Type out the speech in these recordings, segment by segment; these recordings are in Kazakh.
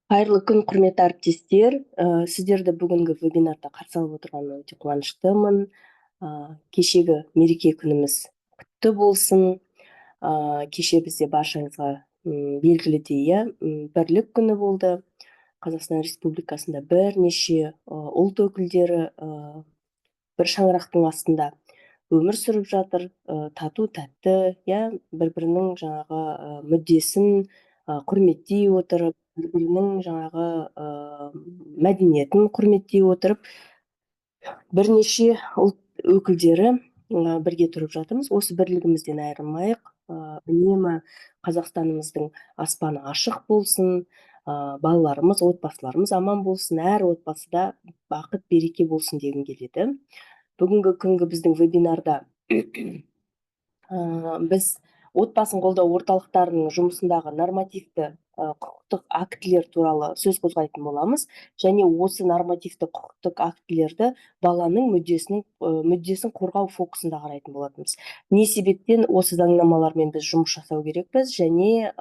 Қайырлы күн, құрметті әріптестер! Сіздерді бүгінгі вебинарда қарсы алып отырғаныма өте қуаныштымын. Кешегі мереке күніміз құтты болсын! Кеше бізде баршаңызға белгілідей, иә, Бірлік күні болды. Қазақстан Республикасында бірнеше ұлт өкілдері бір шаңырақтың астында өмір сүріп жатыр, тату тәтті, иә, бір бірінің жаңағы мүддесін құрметтей отырып, бір бірінің жаңағы мәдениетін құрметтей отырып, бірнеше ұлт өкілдері бірге тұрып жатырмыз. Осы бірлігімізден айырылмайық. Үнемі Қазақстанымыздың аспаны ашық болсын, балаларымыз, отбасыларымыз аман болсын, әр отбасыда бақыт, береке болсын дегім келеді. Бүгінгі күнгі біздің вебинарда біз отбасын қолдау орталықтарының жұмысындағы нормативті құқықтық актілер туралы сөз қозғайтын боламыз және осы нормативті құқықтық актілерді баланың мүддесін қорғау фокусында қарайтын болатынбыз. Не себептен осы заңнамалармен біз жұмыс жасау керекпіз және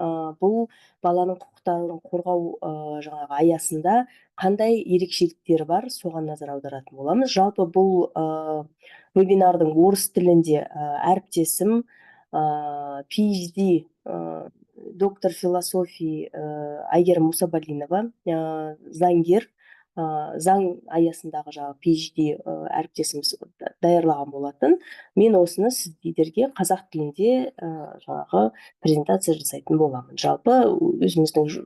бұл баланың құқықтарын қорғау жаңағы аясында қандай ерекшеліктері бар, соған назар аударатын боламыз. Жалпы, бұл вебинардың орыс тілінде әріптесім, PhD, доктор философии Әйгерім Мұсабалинова, заңгер, заң аясындағы жаңағы PhD әріптесіміз даярлаған болатын. Мен осыны сіздерге қазақ тілінде жаңағы презентация жасайтын боламын. Жалпы, өзіміздің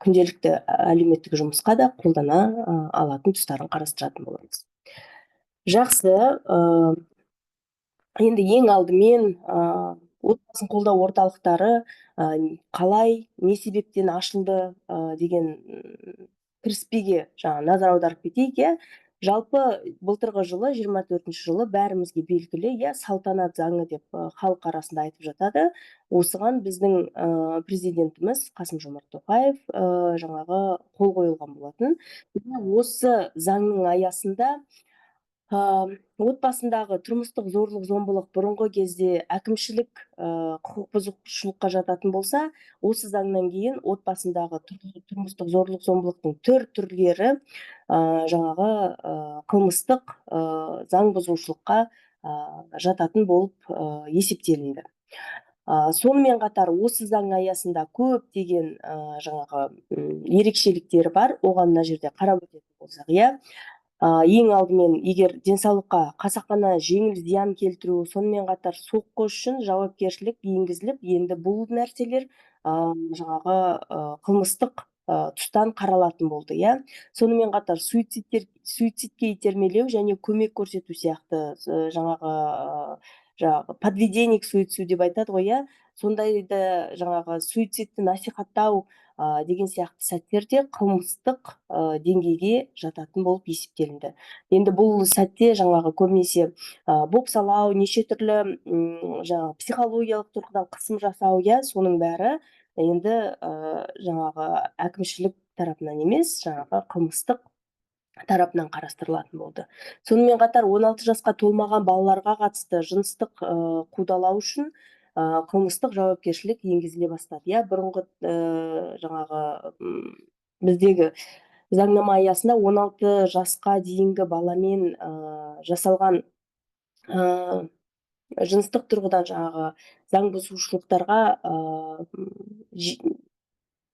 күнделікті әлеуметтік жұмысқа да қолдана алатын тұстарын қарастыратын боламыз. Жақсы, енді ең алдымен отбасын қолдау орталықтары қалай, не себептен ашылды деген кіріспеге жаңа назар аударып кетейік, иә. Жалпы, былтырғы жылы, 24-жылы, бәрімізге белгілі, иә, Салтанат заңы деп халық арасында айтып жатады. Осыған біздің президентіміз Қасым Жомарт Тоқаев жаңағы қол қойылған болатын. Осы заңның аясында отбасындағы тұрмыстық зорлық зомбылық бұрынғы кезде әкімшілік құқық бұзушылыққа жататын болса, осы заңнан кейін отбасындағы тұрмыстық зорлық зомбылықтың түр түрлері жаңағы қылмыстық заң бұзушылыққа жататын болып есептелінді. Сонымен қатар осы заң аясында көптеген жаңағы ерекшеліктері бар. Оған мына жерде қарап өтетін болсақ, иә, ең алдымен, егер денсаулыққа қасақана жеңіл зиян келтіру, сонымен қатар соққы үшін жауапкершілік енгізіліп, енді бұл нәрселер жаңағы қылмыстық тұстан қаралатын болды, иә. Сонымен қатар суицидке итермелеу және көмек көрсету сияқты жаңағы подведение к суициду деп айтады ғой, иә, сондайды, жаңағы суицидті насихаттау деген сияқты сәттерде қылмыстық деңгейге жататын болып есептелінді. Енді бұл сәтте жаңағы көбінесе бопсалау, неше түрлі жаңағы психологиялық тұрғыдан қысым жасау, иә, соның бәрі енді жаңағы әкімшілік тарапынан емес, жаңағы қылмыстық тарапынан қарастырылатын болды. Сонымен қатар 16 жасқа толмаған балаларға қатысты жыныстық қудалау үшін қылмыстық жауапкершілік енгізіле бастады, иә. Бұрынғы жаңағы біздегі заңнама аясында 16 жасқа дейінгі баламен жасалған жыныстық тұрғыдан жаңағы заң бұзушылықтарға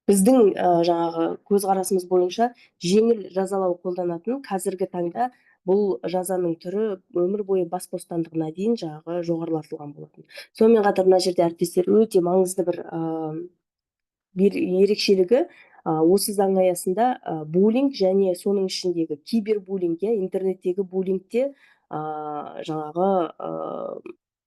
біздің жаңағы көзқарасымыз бойынша жеңіл жазалау қолданатын. Қазіргі таңда бұл жазаның түрі өмір бойы бас бостандығына дейін жаңағы жоғарылатылған болатын. Сонымен қатар мына жерде, әріптестер, өте маңызды бір ерекшелігі: осы заң аясында буллинг және соның ішіндегі кибербуллинг, иә, интернеттегі буллингте жаңағы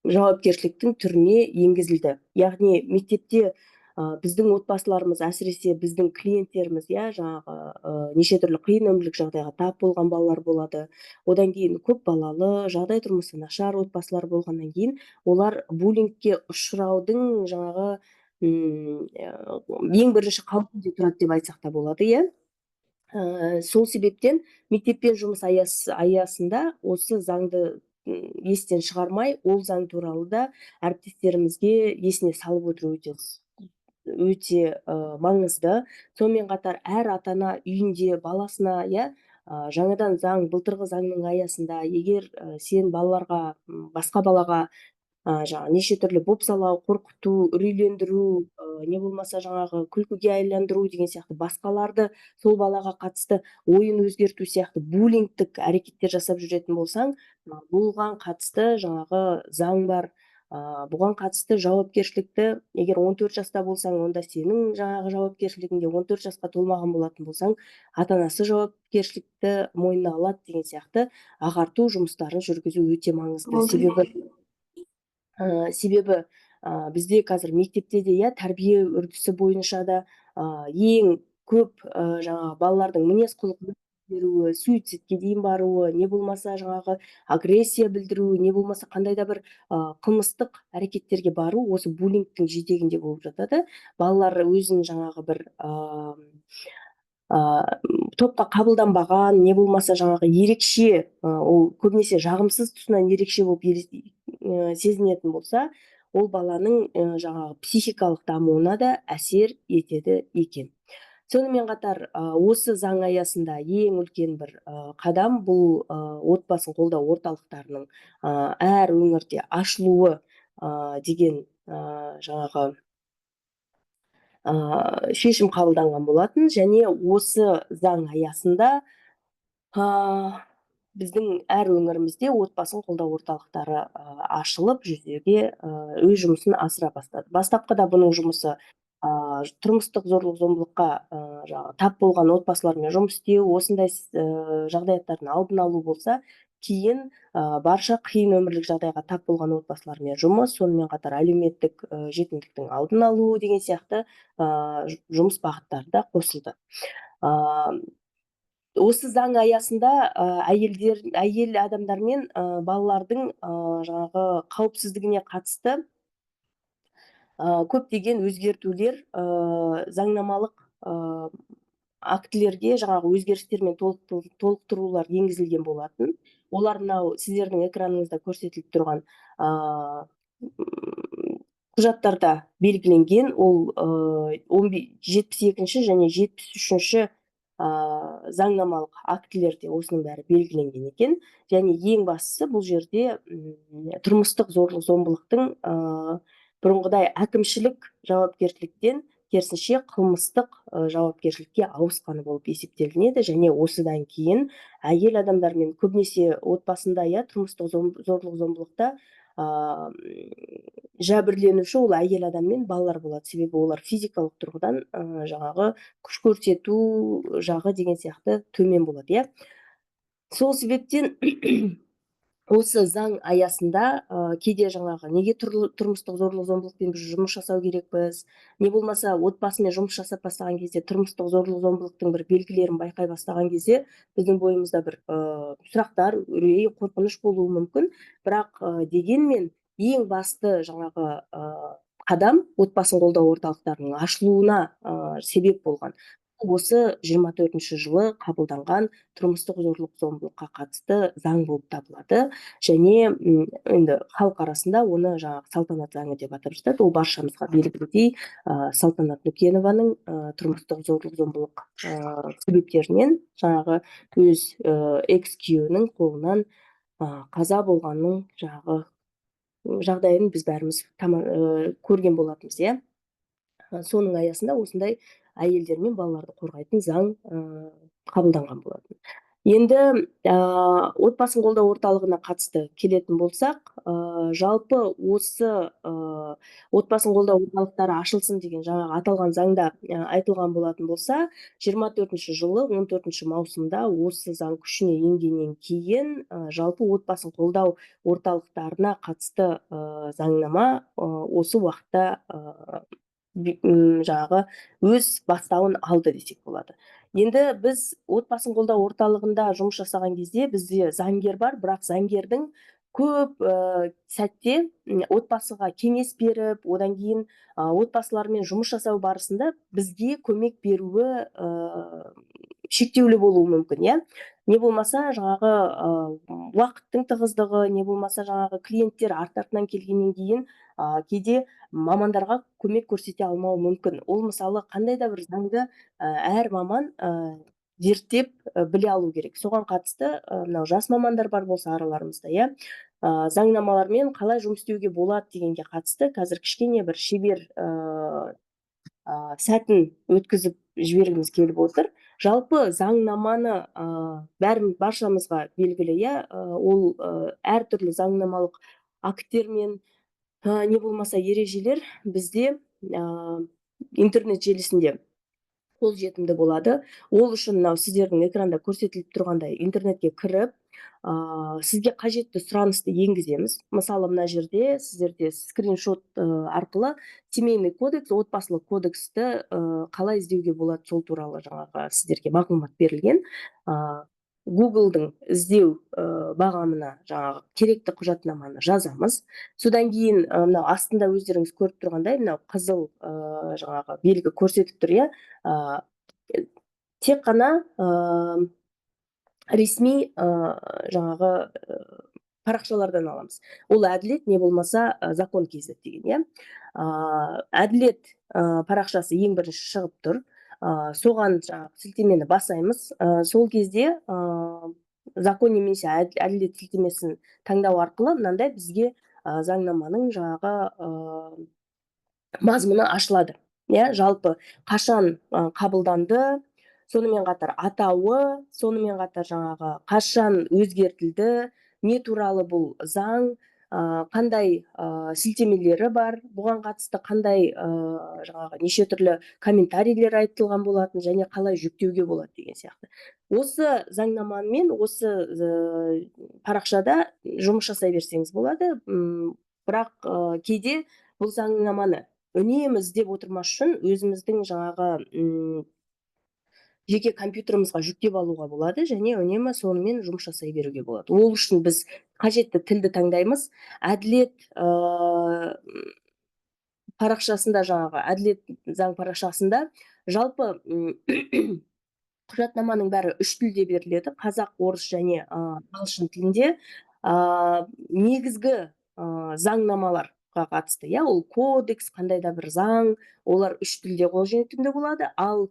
жауапкершіліктің түріне енгізілді. Яғни мектепте біздің отбасыларымыз, әсіресе біздің клиенттеріміз, иә, жаңағы неше түрлі қиын өмірлік жағдайға тап болған балалар болады. Одан кейін көп балалы, жағдай тұрмысы нашар отбасылар болғаннан кейін, олар буллингке ұшыраудың жаңағы ең бірінші қаупінде тұрады деп айтсақ та болады, иә. Сол себептен мектеппен жұмыс аясында осы заңды естен шығармай, ол заң туралы да әріптестерімізге есіне салып отыру өте Өте маңызды. Сонымен қатар әр ата ана үйінде баласына, иә, жаңадан заң, былтырғы заңның аясында егер сен балаларға, басқа балаға жаңағы неше түрлі бопсалау, қорқыту, үрейлендіру, не болмаса жаңағы күлкіге айландыру деген сияқты, басқаларды сол балаға қатысты ойын өзгерту сияқты буллингтік әрекеттер жасап жүретін болсаң, бұған қатысты жаңағы заң бар. Бұған қатысты жауапкершілікті, егер 14 жаста болсаң, онда сенің жаңағы жауапкершілігіңде, 14 жасқа толмаған болатын болсаң, ата анасы жауапкершілікті мойнына алады деген сияқты ағарту жұмыстарын жүргізу өте маңызды. Себебі бізде қазір мектепте де, иә, тәрбие үрдісі бойынша да ең көп жаңағы балалардың мінез құлқы өзгеруі, суицидке дейін баруы, не болмаса жаңағы агрессия білдіруі, не болмаса қандай да бір қылмыстық әрекеттерге бару осы буллингтің жетегінде болып жатады. Балалар өзін жаңағы бір топқа қабылданбаған, не болмаса жаңағы ерекше, ол көбінесе жағымсыз тұсынан ерекше болып сезінетін болса, ол баланың жаңағы психикалық дамуына да әсер етеді екен. Сонымен қатар осы заң аясында ең үлкен бір қадам бұл отбасын қолдау орталықтарының әр өңірде ашылуы деген жаңағы шешім қабылданған болатын. Және осы заң аясында біздің әр өңірімізде отбасын қолдау орталықтары ашылып, жүзеге өз жұмысын асыра бастады. Бастапқыда бұның жұмысы тұрмыстық зорлық зомбылыққа жаңағы тап болған отбасылармен жұмыс істеу, осындай жағдаяттардың алдын алу болса, кейін барша қиын өмірлік жағдайға тап болған отбасылармен жұмыс, сонымен қатар әлеуметтік жетімдіктің алдын алу деген сияқты жұмыс бағыттары да қосылды. Осы заң аясында әйелдер, әйел адамдар мен балалардың жаңағы қауіпсіздігіне қатысты көптеген өзгертулер, заңнамалық актілерге жаңағы өзгерістер мен толықтырулар енгізілген болатын. Олар мынау сіздердің экраныңызда көрсетіліп тұрған құжаттарда белгіленген. Ол 72-ші және 73-ші заңнамалық актілерде осының бәрі белгіленген екен. Және ең бастысы, бұл жерде тұрмыстық зорлық зомбылықтың бұрынғыдай әкімшілік жауапкершіліктен керісінше қылмыстық жауапкершілікке ауысқаны болып есептелінеді. Және осыдан кейін әйел адамдармен, көбінесе отбасында, иә, тұрмыстық зорлық зомбылықта жәбірленуші ол әйел адам мен балалар болады, себебі олар физикалық тұрғыдан жаңағы күш көрсету жағы деген сияқты төмен болады, иә. Сол себептен осы заң аясында кейде жаңағы неге тұрмыстық зорлық зомбылықпен біз жұмыс жасау керекпіз, не болмаса отбасымен жұмыс жасап бастаған кезде, тұрмыстық зорлық зомбылықтың бір белгілерін байқай бастаған кезде біздің бойымызда бір сұрақтар, үрей, қорқыныш болуы мүмкін. Бірақ дегенмен ең басты жаңағы қадам, отбасын қолдау орталықтарының ашылуына себеп болған осы 24-ші жылы қабылданған тұрмыстық зорлық зомбылыққа қатысты заң болып табылады. Және енді халық арасында оны жаңағы Салтанат заңы деп атап жатады. Ол баршамызға белгілідей, Салтанат Нүкенованың тұрмыстық зорлық зомбылық себептерінен жаңағы өз экс күйеуінің қолынан қаза болғанның жаңағы жағдайын біз бәріміз көрген болатынбыз, иә. Соның аясында осындай әйелдер мен балаларды қорғайтын заң қабылданған болатын. Енді отбасын қолдау орталығына қатысты келетін болсақ, жалпы осы отбасын қолдау орталықтары ашылсын деген жаңағы аталған заңда айтылған болатын болса, 24-ші жылы 14 маусымда осы заң күшіне енгеннен кейін жалпы отбасын қолдау орталықтарына қатысты заңнама осы уақытта жаңағы өз бастауын алды десек болады. Енді біз отбасын қолдау орталығында жұмыс жасаған кезде бізде заңгер бар, бірақ заңгердің көп сәтте отбасыға кеңес беріп, одан кейін отбасылармен жұмыс жасау барысында бізге көмек беруі шектеулі болуы мүмкін, иә. Не болмаса жаңағы уақыттың тығыздығы, не болмаса жаңағы клиенттер арт артынан келгеннен кейін Кейде мамандарға көмек көрсете алмауы мүмкін. Ол, мысалы, қандай да бір заңды әр маман зерттеп, біле алу керек. Соған қатысты мынау жас мамандар бар болса араларымызда, иә, заңнамалармен қалай жұмыс істеуге болады дегенге қатысты қазір кішкене бір шебер сәтін өткізіп жібергіміз келіп отыр. Жалпы заңнаманы бәрін баршамызға белгілі, иә, ол әртүрлі заңнамалық актер мен не болмаса ережелер бізде интернет желісінде қолжетімді болады. Ол үшін мынау сіздердің экранда көрсетіліп тұрғандай интернетке кіріп, сізге қажетті сұранысты енгіземіз. Мысалы, мына жерде сіздерде скриншот арқылы Семейный кодекс, отбасылық кодексті қалай іздеуге болады, сол туралы жаңағы сіздерге мағлұмат берілген. Гуглдың іздеу бағамына жаңағы керекті құжатнаманы жазамыз. Содан кейін мынау астында өздеріңіз көріп тұрғандай мынау қызыл жаңағы белгі көрсетіп тұр, иә, тек қана ресми жаңағы парақшалардан аламыз. Ол Әділет не болмаса Закон kz деген, иә. Әділет парақшасы ең бірінші шығып тұр. Соған жаңағы сілтемені басаймыз. Сол кезде Закон немесе Әділет сілтемесін таңдау арқылы мынандай бізге заңнаманың жаңағы мазмұны ашылады, иә. Жалпы қашан қабылданды, сонымен қатар атауы, сонымен қатар жаңағы қашан өзгертілді, не туралы бұл заң, қандай сілтемелері бар, бұған қатысты қандай жаңағы неше түрлі комментарийлер айтылған болатын және қалай жүктеуге болады деген сияқты. Осы заңнамамен осы парақшада жұмыс жасай берсеңіз болады. Бірақ кейде бұл заңнаманы үнемі іздеп отырмас үшін өзіміздің жаңағы жеке компьютерімізға жүктеп алуға болады және үнемі сонымен жұмыс жасай беруге болады. Ол үшін біз қажетті тілді таңдаймыз. Әділет парақшасында, жаңағы Әділет заң парақшасында жалпы құжатнаманың бәрі үш тілде беріледі: қазақ, орыс және ағылшын тілінде. Негізгі заңнамаларға қатысты, иә, ол кодекс, қандай да бір заң, олар үш тілде қолжетімді болады. Ал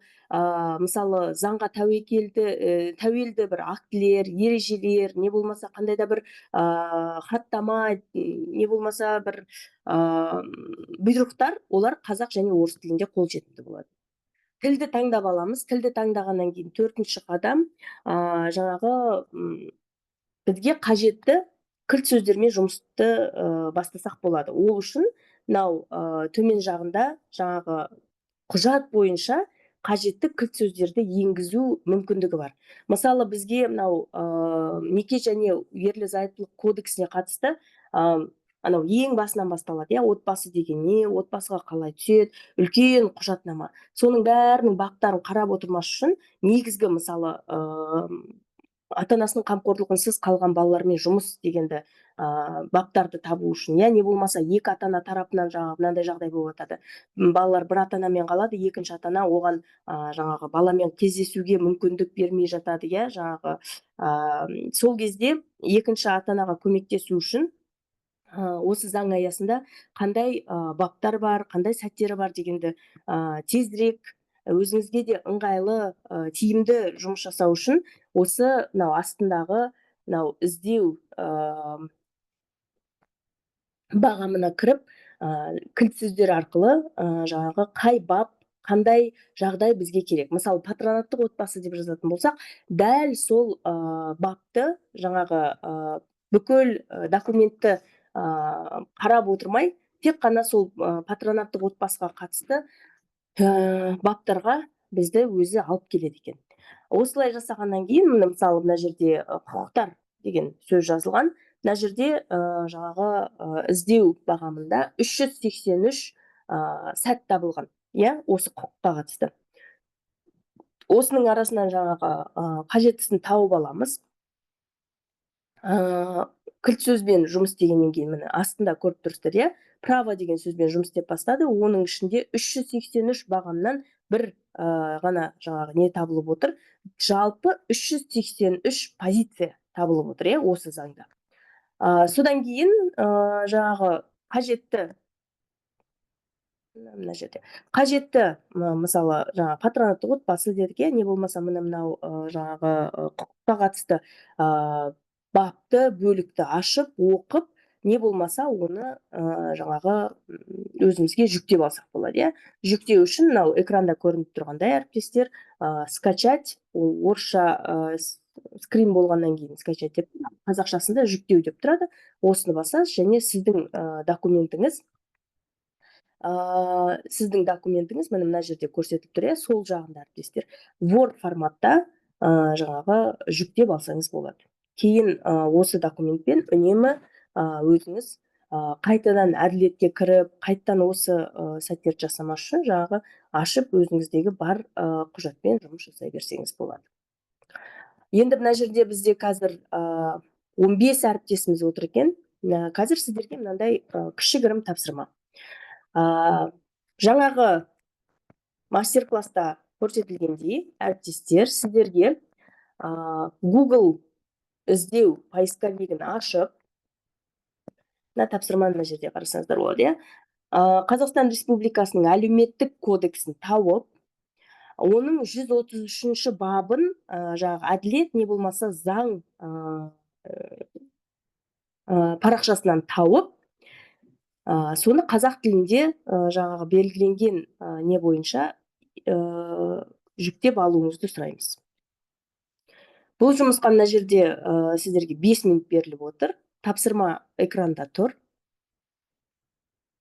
мысалы, заңға тәуелді бір актілер, ережелер, не болмаса қандай да бір хаттама, не болмаса бір бұйрықтар, олар қазақ және орыс тілінде қолжетімді болады. Тілді таңдап аламыз. Тілді таңдағаннан кейін төртінші қадам жаңағы бізге қажетті кілт сөздермен жұмысты бастасақ болады. Ол үшін мынау төмен жағында жаңағы құжат бойынша қажетті кілт сөздерді енгізу мүмкіндігі бар. Мысалы, бізге мынау Неке және ерлі зайыптылық кодексіне қатысты анау ең басынан басталады, иә, отбасы деген не, отбасыға қалай түседі, үлкен құжатнама. Соның бәрінің баптарын қарап отырмас үшін негізгі, мысалы, ата анасының қамқорлығынсыз қалған балалармен жұмыс дегенді баптарды табу үшін, иә, не болмаса екі ата ана тарапынан жаңағы мынандай жағдай болып жатады: балалар бір ата анамен қалады, екінші ата ана оған жаңағы баламен кездесуге мүмкіндік бермей жатады, иә. Жаңағы сол кезде екінші ата анаға көмектесу үшін осы заң аясында қандай баптар бар, қандай сәттері бар дегенді тезірек өзіңізге де ыңғайлы, тиімді жұмыс жасау үшін осы мынау астындағы мынау іздеу бағамына кіріп, кілт сөздер арқылы жаңағы қай бап, қандай жағдай бізге керек, мысалы, патронаттық отбасы деп жазатын болсақ, дәл сол бапты жаңағы бүкіл документті қарап отырмай, тек қана сол патронаттық отбасыға қатысты баптарға бізді өзі алып келеді екен. Осылай жасағаннан кейін, міне, мысалы, мына жерде құқықтар деген сөз жазылған. Мына жерде жаңағы іздеу бағамында 383 сәт табылған, иә, осы құқыққа қатысты. Осының арасынан жаңағы қажеттісін тауып аламыз. Кілт сөзбен жұмыс істегеннен кейін, міне, астында көріп тұрсыздар, иә, право деген сөзбен жұмыс істеп бастады. Оның ішінде 383 бағамнан бір ғана жаңағы не табылып отыр. Жалпы 383 позиция табылып отыр, иә, осы заңда. Содан кейін жаңағы қажетті Мына жерде қажетті, мысалы, жаңа патронаттық отбасы дедік, иә, не болмаса міне мынау жаңағы құқыққа қатысты бапты, бөлікті ашып оқып, не болмаса оны жаңағы өзімізге жүктеп алсақ болады, иә. Жүктеу үшін мынау экранда көрініп тұрғандай, әріптестер, скачать, ол орысша скрин болғаннан кейін скачать деп, қазақшасында жүктеу деп тұрады. Осыны басасыз және сіздің документіңіз міне мына жерде көрсетіліп тұр, иә, сол жағында, әріптестер, Word форматта жаңағы жүктеп алсаңыз болады. Кейін осы документпен үнемі өзіңіз қайтадан әділетке кіріп, қайтадан осы сәттерді жасамас үшін жаңағы ашып өзіңіздегі бар құжатпен жұмыс жасай берсеңіз болады. Енді мына жерде бізде қазір 15 әріптесіміз отыр екен. Қазір сіздерге мынандай кішігірім тапсырма. Жаңағы мастер-класста көрсетілгендей, әріптестер, сіздерге Google іздеу поисковигін ашып, мына тапсырманы мына жерде қарасаңыздар болады, иә. Қазақстан Республикасының әлеуметтік кодексін тауып, оның 133 бабын жаңағы әділет не болмаса заң парақшасынан тауып, соны қазақ тілінде жаңағы белгіленген не бойынша жүктеп алуыңызды сұраймыз. Бұл жұмысқа мына жерде сіздерге 5 минут беріліп отыр. Тапсырма экранда тұр.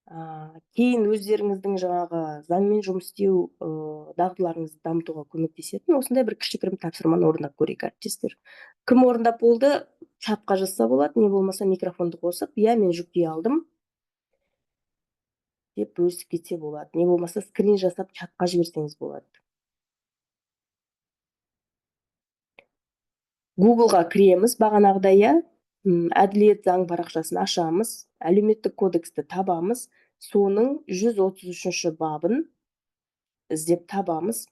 Кейін өздеріңіздің жаңағы заңмен жұмыс істеу дағдыларыңызды дамытуға көмектесетін осындай бір кішігірім тапсырманы орындап көрейік, әріптестер. Кім орындап болды, чатқа жазса болады, не болмаса микрофонды қосып, иә, мен жүктей алдым деп бөлісіп кетсе болады. Не болмаса скрин жасап чатқа жіберсеңіз болады. Googleға кіреміз бағанағыдай, иә, әділет заң парақшасын ашамыз, әлеуметтік кодексті табамыз, соның 133 бабын іздеп табамыз.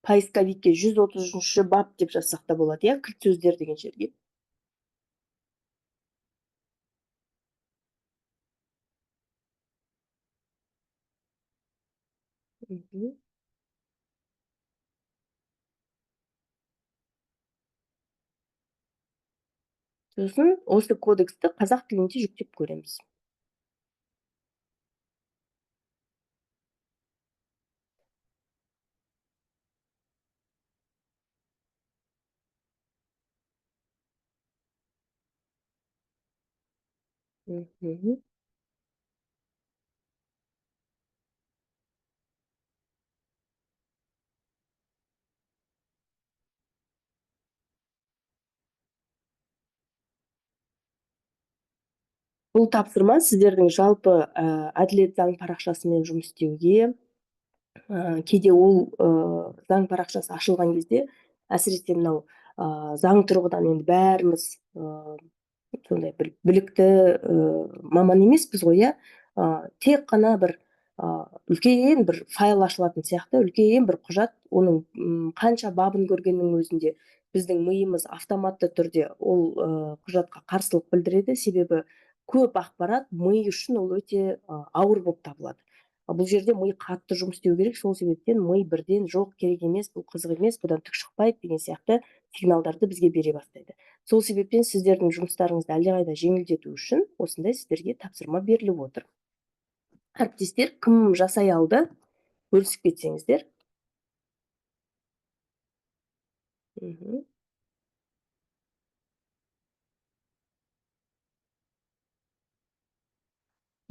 Поисковикке 133 бап деп жазсақ та болады, иә, кілт сөздер деген жерге. Сосын осы кодексті қазақ тілінде жүктеп көреміз. Бұл тапсырма сіздердің жалпы әділет заң парақшасымен жұмыс істеуге, кейде ол заң парақшасы ашылған кезде, әсіресе мынау заң тұрғыдан енді бәріміз сондай бір білікті маман емеспіз ғой, иә? Тек қана бір үлкен бір файл ашылатын сияқты, үлкен бір құжат, оның қанша бабын көргеннің өзінде біздің миымыз автоматты түрде ол құжатқа қарсылық білдіреді, себебі көп ақпарат ми үшін ол өте ауыр болып табылады. Бұл жерде ми қатты жұмыс істеу керек, сол себептен ми бірден жоқ, керек емес, бұл қызық емес, бұдан түк шықпайды деген сияқты сигналдарды бізге бере бастайды. Сол себептен сіздердің жұмыстарыңызды әлдеқайда жеңілдету үшін осындай сіздерге тапсырма беріліп отыр. Әріптестер, кім жасай алды, бөлісіп кетсеңіздер.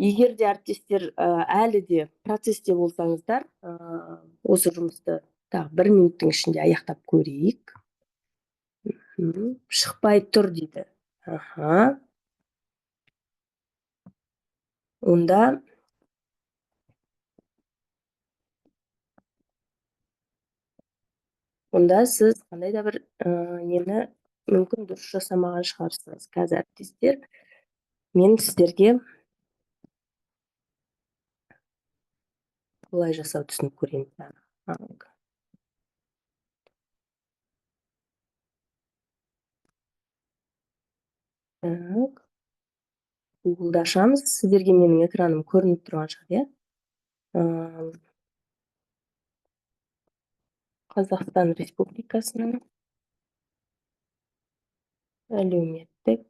Егер де әріптестер, әлі де процесте болсаңыздар, осы жұмысты тағы бір минуттың ішінде аяқтап көрейік. Шықпай тұр дейді. Аха. Онда сіз қандай да бір нені мүмкін дұрыс жасамаған шығарсыз. Қазір әріптестер, мен сіздерге былай жасау түсініп көрейін. Так. Так. Google-ды ашамыз. Сіздерге менің экраным көрініп тұрған шығар, иә? Қазақстан Республикасының әлеуметтік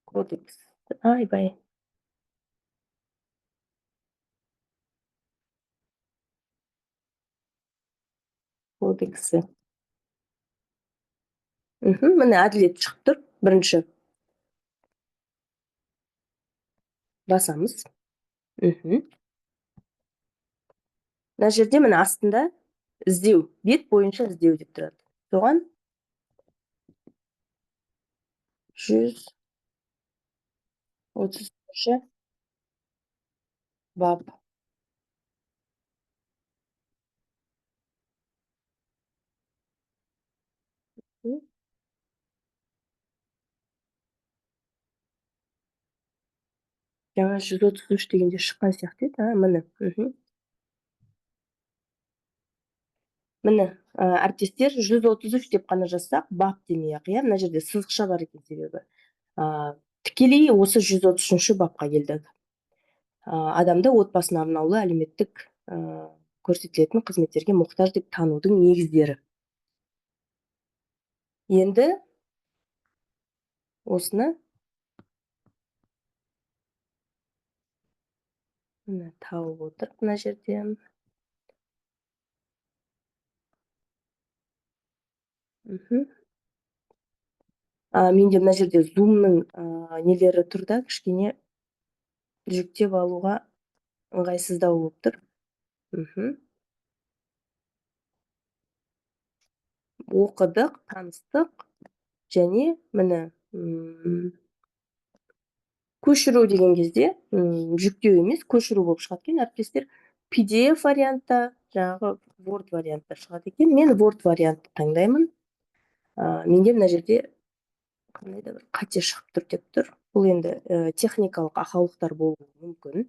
кодекс. Айбай. Кодексі. Міне, әділет шығып тұр. Бірінші. Басамыз. Мына жерде, міне, астында іздеу, бет бойынша іздеу деп тұрады. Соған 133-бап. Жаңа 133 дегенде шыққан сияқты еді. А, міне. Міне, әріптестер, 133 деп қана жазсақ, бап демей ақ, иә, мына жерде сызықша бар екен себебі. Тікелей осы 133-бапқа келдік. Адамды отбасына арнаулы әлеуметтік көрсетілетін қызметтерге мұқтаж деп танудың негіздері. Енді осыны, міне, тауып отырып мына жерде. Менде мына жерде Zoom-ның нелері тұр да, кішкене жүктеп алуға ыңғайсыздау болып тұр. Оқыдық, таныстық және, міне, көшіру деген кезде, жүктеу емес, көшіру болып шығады екен, әріптестер. PDF вариантта, жаңағы Word вариантта шығады екен. Мен Word вариантты таңдаймын. Менде мына жерде қандай да бір қате шығып тұр деп тұр. Бұл енді техникалық ақаулықтар болуы мүмкін.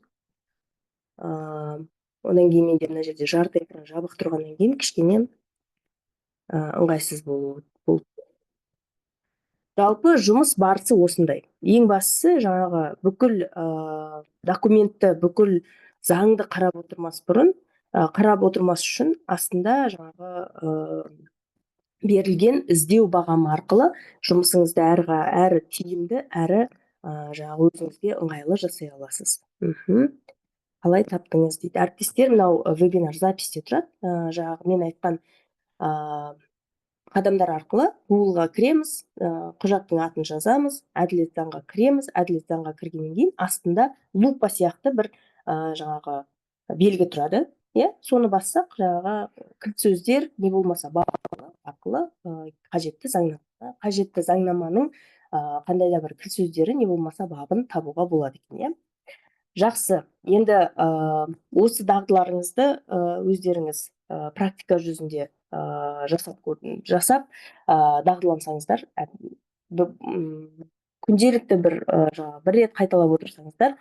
Одан кейін менде мына жерде жарты экран жабық тұрғаннан кейін кішкене ыңғайсыз болуы болды. Жалпы жұмыс барысы осындай. Ең бастысы, жаңағы бүкіл документті, бүкіл заңды қарап отырмас бұрын, қарап отырмас үшін астында жаңағы берілген іздеу бағамы арқылы жұмысыңызды әрі тиімді, әрі жаңағы өзіңізге ыңғайлы жасай аласыз. Қалай таптыңыз дейді. Әріптестер, мынау вебинар записьте тұрады. Жаңағы мен айтқан қадамдар арқылы Google-ға кіреміз, құжаттың атын жазамыз, әділет заңға кіреміз, әділет заңға кіргеннен кейін астында лупа сияқты бір жаңағы белгі тұрады. Иә, соны бассақ, жаңағы кілт сөздер не болмаса арқылы қажетті заңнаманың қандай да бір кілт сөздері не болмаса бабын табуға болады екен, иә. Жақсы, енді осы дағдыларыңызды өздеріңіз практика жүзінде жасап, дағдылансаңыздар, күнделікті бір, жаңағы бір рет қайталап отырсаңыздар,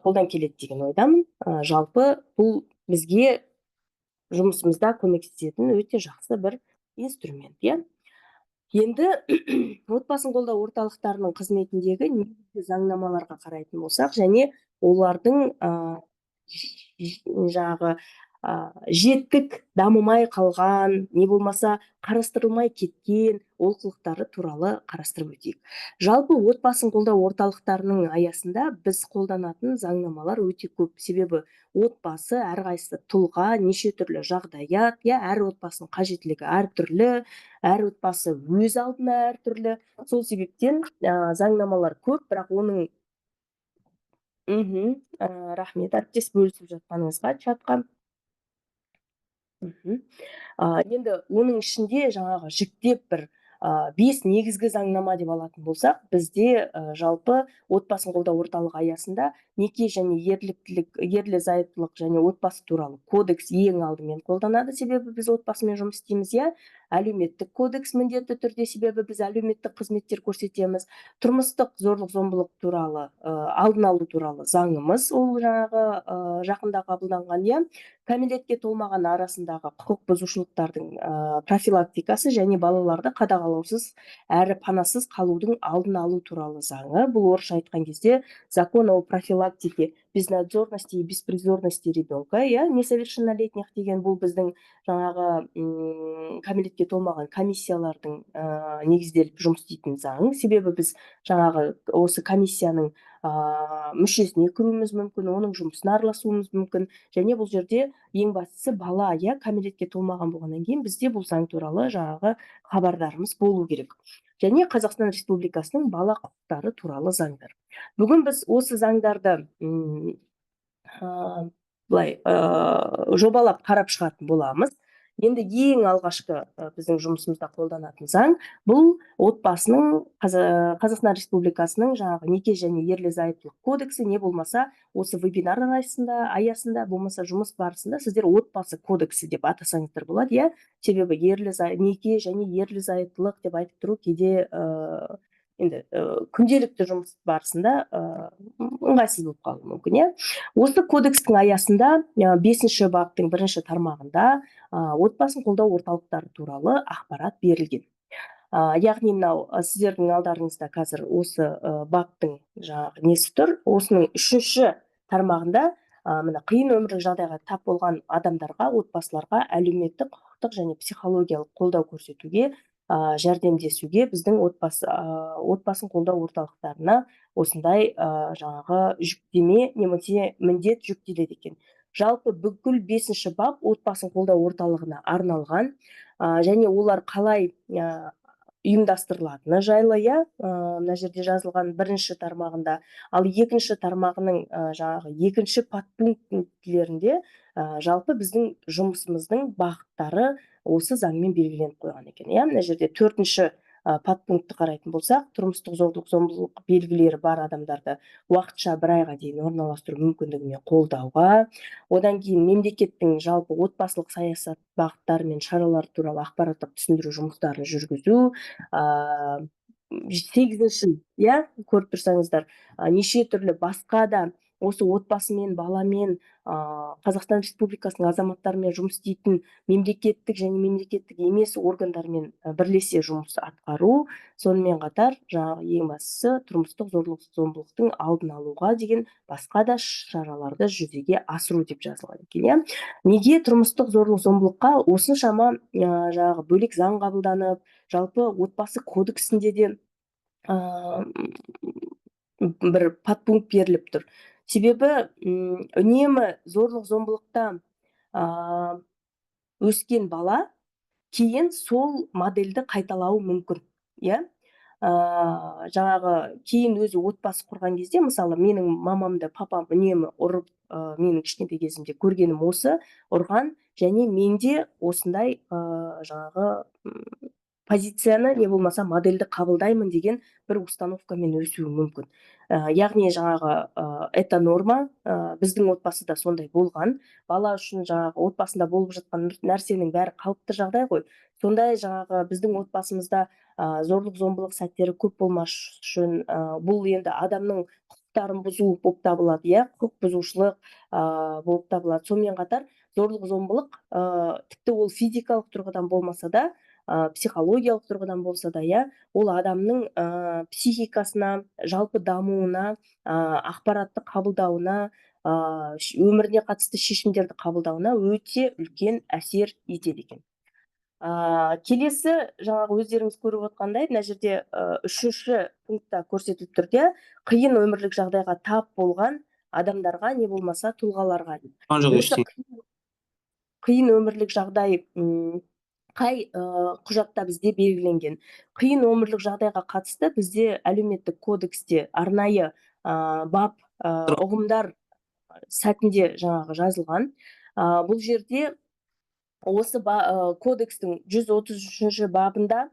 қолдан келеді деген ойдамын. Жалпы бұл бізге жұмысымызда көмектесетін өте жақсы бір инструмент, иә. Енді отбасын қолдау орталықтарының қызметіндегі негізгі заңнамаларға қарайтын болсақ, және олардың жаңағы жеттік дамымай қалған, не болмаса қарастырылмай кеткен олқылықтары туралы қарастырып өтейік. Жалпы отбасын қолдау орталықтарының аясында біз қолданатын заңнамалар өте көп. Себебі отбасы әрқайсысы тұлға, неше түрлі жағдаят, иә, әр отбасының қажеттілігі әртүрлі, әр отбасы өз алдына әртүрлі. Сол себептен заңнамалар көп, бірақ оның рахмет әріптес бөлісіп жатқаныңызға чатқа. Енді оның ішінде жаңағы жіктеп бір 5 негізгі заңнама деп алатын болсақ, бізде жалпы отбасын қолдау орталығы аясында неке және ерлі зайыптылық және отбасы туралы кодекс ең алдымен қолданады, себебі біз отбасымен жұмыс істейміз, иә. Әлеуметтік кодекс міндетті түрде, себебі біз әлеуметтік қызметтер көрсетеміз. Тұрмыстық зорлық зомбылық туралы алдын алу туралы заңымыз, ол жаңағы жақында қабылданған, иә. Кәмелетке толмаған арасындағы құқық бұзушылықтардың профилактикасы және балаларды қадағалаусыз әрі панасыз қалудың алдын алу туралы заңы, бұл орысша айтқан кезде «Закон о профилактике безнадзорности и беспризорности ребенка», иә, несовершеннолетних деген. Бұл біздің жаңағы кәмелетке толмаған комиссиялардың негізделіп жұмыс істейтін заң, себебі біз жаңағы осы комиссияның мүшесіне кіруіміз мүмкін, оның жұмысына араласуымыз мүмкін. Және бұл жерде ең бастысы бала, иә, кәмелетке толмаған болғаннан кейін, бізде бұл заң туралы жаңағы хабардарымыз болу керек. Және Қазақстан Республикасының бала құқықтары туралы заңдар. Бүгін біз осы заңдарды былай жобалап қарап шығатын боламыз. Енді ең алғашқы біздің жұмысымызда қолданатын заң бұл отбасының, Қазақстан Республикасының жаңағы неке және ерлі зайыптылық кодексі, не болмаса осы вебинар аясында, болмаса жұмыс барысында сіздер отбасы кодексі деп атасаңыздар болады, иә. Себебі ерлі неке және ерлі зайыптылық деп айтып тұру кейде енді күнделікті жұмыс барысында ыңғайсыз болып қалуы мүмкін, иә. Осы кодекстің аясында бесінші баптың бірінші тармағында отбасын қолдау орталықтары туралы ақпарат берілген. Яғни мынау сіздердің алдарыңызда қазір осы баптың жаңағы несі тұр. Осының үшінші тармағында мына қиын өмірлік жағдайға тап болған адамдарға, отбасыларға әлеуметтік, құқықтық және психологиялық қолдау көрсетуге, жәрдемдесуге біздің отбасын қолдау орталықтарына осындай жаңағы жүктеме немесе міндет жүктеледі екен. Жалпы бүкіл бесінші бап отбасын қолдау орталығына арналған және олар қалай ұйымдастырылатыны жайлы, иә, мына жерде жазылған бірінші тармағында. Ал екінші тармағының жаңағы екінші подпунктілерінде жалпы біздің жұмысымыздың бағыттары осы заңмен белгіленіп қойған екен, иә. Мына жерде төртінші подпунктті қарайтын болсақ, тұрмыстық зорлық зомбылық белгілері бар адамдарды уақытша бір айға дейін орналастыру мүмкіндігімен қолдауға, одан кейін мемлекеттің жалпы отбасылық саясат бағыттары мен шаралары туралы ақпараттық түсіндіру жұмыстарын жүргізу. Сегізінші, иә, көріп тұрсаңыздар, неше түрлі басқа да осы отбасымен, баламен, Қазақстан Республикасының азаматтарымен жұмыс істейтін мемлекеттік және мемлекеттік емес органдармен бірлесе жұмыс атқару, сонымен қатар жаңағы ең бастысы тұрмыстық зорлық зомбылықтың алдын алуға деген басқа да шараларды жүзеге асыру деп жазылған екен, иә. Неге тұрмыстық зорлық зомбылыққа осыншама жаңағы бөлек заң қабылданып, жалпы отбасы кодексінде де бір подпункт беріліп тұр? Себебі үнемі зорлық зомбылықта өскен бала кейін сол модельді қайталауы мүмкін, иә. Жаңағы кейін өзі отбасы құрған кезде, мысалы, менің мамамды папам үнемі ұрып, менің кішкентай кезімде көргенім осы ұрған, және менде осындай жаңағы позицияны не болмаса модельді қабылдаймын деген бір установкамен өсуі мүмкін. Яғни жаңағы это норма, біздің отбасыда сондай болған. Бала үшін жаңағы отбасында болып жатқан нәрсенің бәрі қалыпты жағдай ғой. Сондай жаңағы біздің отбасымызда зорлық зомбылық сәттері көп болмас үшін, бұл енді адамның құқықтарын бұзу болып табылады, иә, құқық бұзушылық болып табылады. Сонымен қатар зорлық зомбылық тіпті ол физикалық тұрғыдан болмаса да, психологиялық тұрғыдан болса да, иә, ол адамның психикасына, жалпы дамуына, ақпаратты қабылдауына, өміріне қатысты шешімдерді қабылдауына өте үлкен әсер етеді екен. Келесі жаңағы өздеріңіз көріп отқандай, мына жерде үшінші пунктта көрсетіліп тұр, иә, қиын өмірлік жағдайға тап болған адамдарға не болмаса тұлғаларға. Жоқ. Осы Ештеңе. қиын өмірлік жағдай қай құжатта бізде белгіленген? Қиын өмірлік жағдайға қатысты бізде әлеуметтік кодексте арнайы бап, ұғымдар сәтінде жаңағы жазылған. Бұл жерде осы кодекстің 133 бабында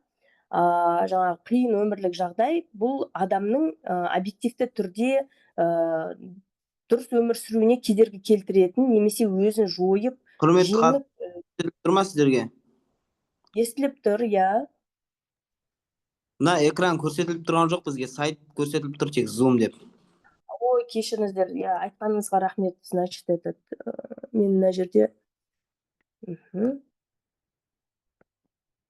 жаңағы қиын өмірлік жағдай бұл адамның объективті түрде дұрыс өмір сүруіне кедергі келтіретін немесе өзін жойып Құрметті жеңіп хат, тұр ма сіздерге? Естіліп тұр, иә. Мына экран көрсетіліп тұрған жоқ бізге, сайт көрсетіліп тұр тек, Zoom деп. Ой, кешіріңіздер, иә, айтқаныңызға рахмет. Значит, этот мен мына жерде.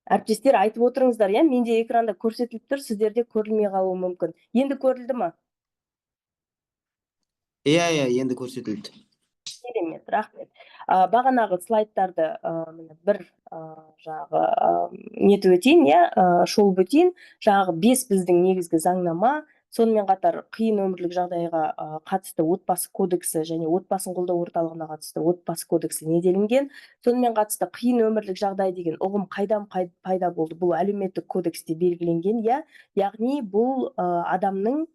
Әріптестер, айтып отырыңыздар, иә, менде экранда көрсетіліп тұр, сіздерде көрілмей қалуы мүмкін. Енді көрілді ма? Иә, енді көрсетілді. Керемет, рахмет. Бағанағы слайдтарды міне бір жаңағы нетіп өтейін, иә, шолып өтейін. Жаңағы бес біздің негізгі заңнама, сонымен қатар қиын өмірлік жағдайға қатысты Отбасы кодексі және отбасын қолдау орталығына қатысты Отбасы кодексі не делінген, сонымен қатысты қиын өмірлік жағдай деген ұғым қайдан пайда болды? Бұл Әлеуметтік кодексте белгіленген, иә. Яғни бұл адамның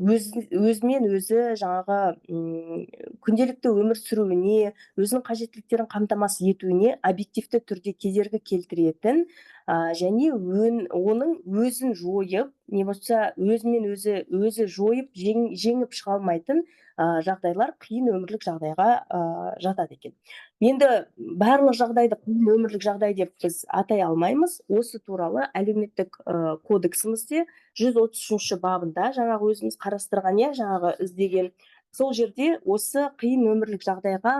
өзімен өзі жаңағы күнделікті өмір сүруіне, өзінің қажеттіліктерін қамтамасыз етуіне объективті түрде кедергі келтіретін және оның өзін жойып, не болмаса өзімен өзі жойып, жеңіп шыға алмайтын жағдайлар қиын өмірлік жағдайға жатады екен. Енді барлық жағдайды қиын өмірлік жағдай деп біз атай алмаймыз. Осы туралы Әлеуметтік кодексімізде 133 бабында, жаңағы өзіміз қарастырған, иә, жаңағы іздеген, сол жерде осы қиын өмірлік жағдайға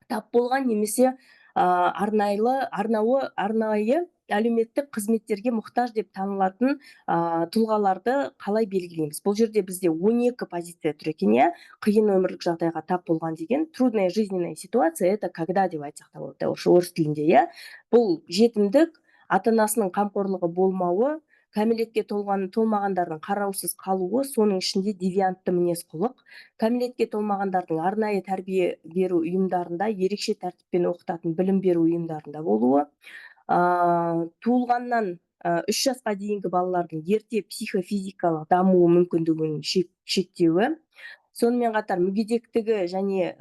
тап болған немесе арнайлы арнауы арнайы әлеуметтік қызметтерге мұқтаж деп танылатын тұлғаларды қалай белгілейміз? Бұл жерде бізде 12 позиция тұр екен, иә. Қиын өмірлік жағдайға тап болған деген, трудная жизненная ситуация — это когда деп айтсақ та болады орыс тілінде, иә. Бұл жетімдік, ата анасының қамқорлығы болмауы, кәмелетке толмағандардың қараусыз қалуы, соның ішінде девиантты мінез құлық, кәмелетке толмағандардың арнайы тәрбие беру ұйымдарында, ерекше тәртіппен оқытатын білім беру ұйымдарында болуы, туылғаннан 3 жасқа дейінгі балалардың ерте психофизикалық дамуы мүмкіндігінің шектеуі, сонымен қатар мүгедектігі және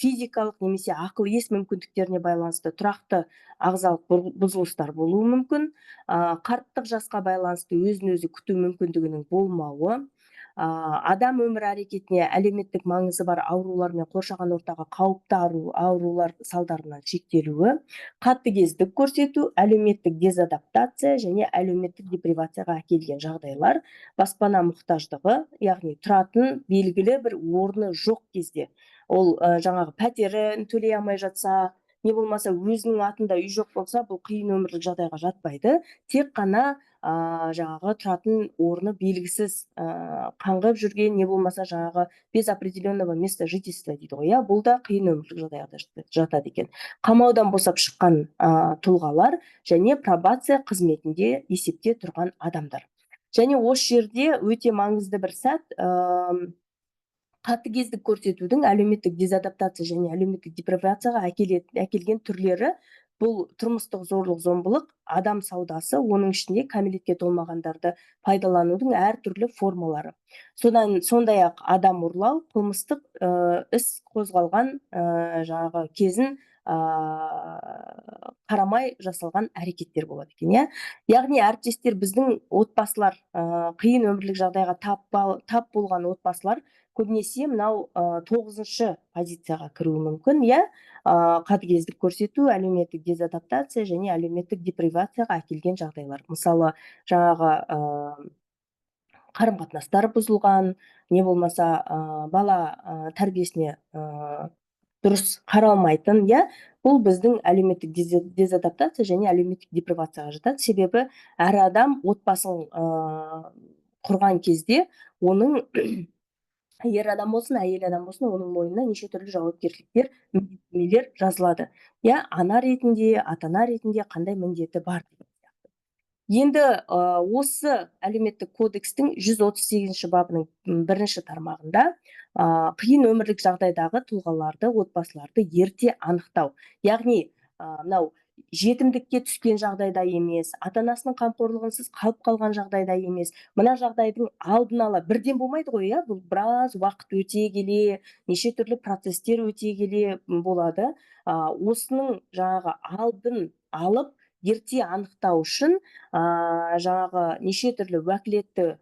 физикалық немесе ақыл ес мүмкіндіктеріне байланысты тұрақты ағзалық бұзылыстар болуы мүмкін, қарттық жасқа байланысты өзін өзі күту мүмкіндігінің болмауы, адам өмір әрекетіне әлеуметтік маңызы бар аурулар мен қоршаған ортаға қауіпті аурулар салдарынан шектелуі, қатыгездік көрсету, әлеуметтік дезадаптация және әлеуметтік депривацияға әкелген жағдайлар, баспана мұқтаждығы, яғни тұратын белгілі бір орны жоқ кезде, ол жаңағы пәтерін төлей алмай жатса, не болмаса өзінің атында үй жоқ болса, бұл қиын өмірлік жағдайға жатпайды. Тек қана жаңағы тұратын орны белгісіз, қаңғып жүрген, не болмаса жаңағы без определенного места жительства дейді ғой, иә, бұл да қиын өмірлік жағдайға жатады екен. Қамаудан босап шыққан тұлғалар және пробация қызметінде есепте тұрған адамдар. Және осы жерде өте маңызды бір сәт: қатыгездік көрсетудің әлеуметтік дезадаптация және әлеуметтік депривацияға әкелген түрлері: бұл тұрмыстық зорлық зомбылық, адам саудасы, оның ішінде кәмелетке толмағандарды пайдаланудың әртүрлі формалары, содан сондай ақ адам ұрлау, қылмыстық іс қозғалған жаңағы кезін қарамай жасалған әрекеттер болады екен, иә. Яғни, әріптестер, біздің отбасылар, қиын өмірлік жағдайға тап болған отбасылар көбінесе мынау тоғызыншы позицияға кіруі мүмкін, иә, қатыгездік көрсету, әлеуметтік дезадаптация және әлеуметтік депривацияға әкелген жағдайлар. Мысалы, жаңағы қарым қатынастар бұзылған, не болмаса бала тәрбиесіне дұрыс қаралмайтын, иә, бұл біздің әлеуметтік дезадаптация және әлеуметтік депривацияға жатады. Себебі әр адам отбасын құрған кезде, оның ер адам болсын, әйел адам болсын, оның мойнына неше түрлі жауапкершіліктер, міндеттемелер жазылады, иә, ана ретінде, ата ана ретінде қандай міндеті бар деген сияқты. Енді осы Әлеуметтік кодекстің 138 бабының бірінші тармағында қиын өмірлік жағдайдағы тұлғаларды, отбасыларды ерте анықтау, яғни мынау жетімдікке түскен жағдайда емес, ата анасының қамқорлығынсыз қалып қалған жағдайда емес, мына жағдайдың алдын ала бірден болмайды ғой, иә, бұл біраз уақыт өте келе, неше түрлі процесстер өте келе болады. Осының жаңағы алдын алып, ерте анықтау үшін жаңағы неше түрлі уәкілетті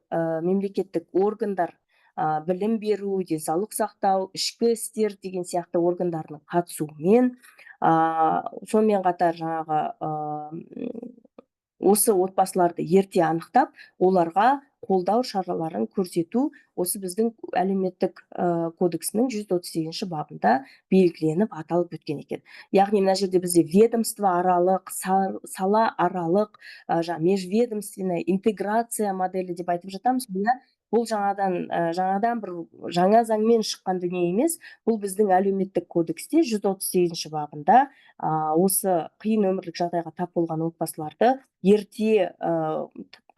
мемлекеттік органдар Білім беру, денсаулық сақтау, ішкі істер деген сияқты органдарының қатысуымен, сонымен қатар жаңағы осы отбасыларды ерте анықтап, оларға қолдау шараларын көрсету осы біздің әлеуметтік кодексінің 138 бабында белгіленіп, аталып өткен екен. Яғни мына жерде бізде ведомство аралық, сала аралық, жаңа межведомственная интеграция моделі деп айтып жатамыз иә. Бұл жаңадан бір жаңа заңмен шыққан дүние емес, бұл біздің әлеуметтік кодексте 138 бабында осы қиын өмірлік жағдайға тап болған отбасыларды ерте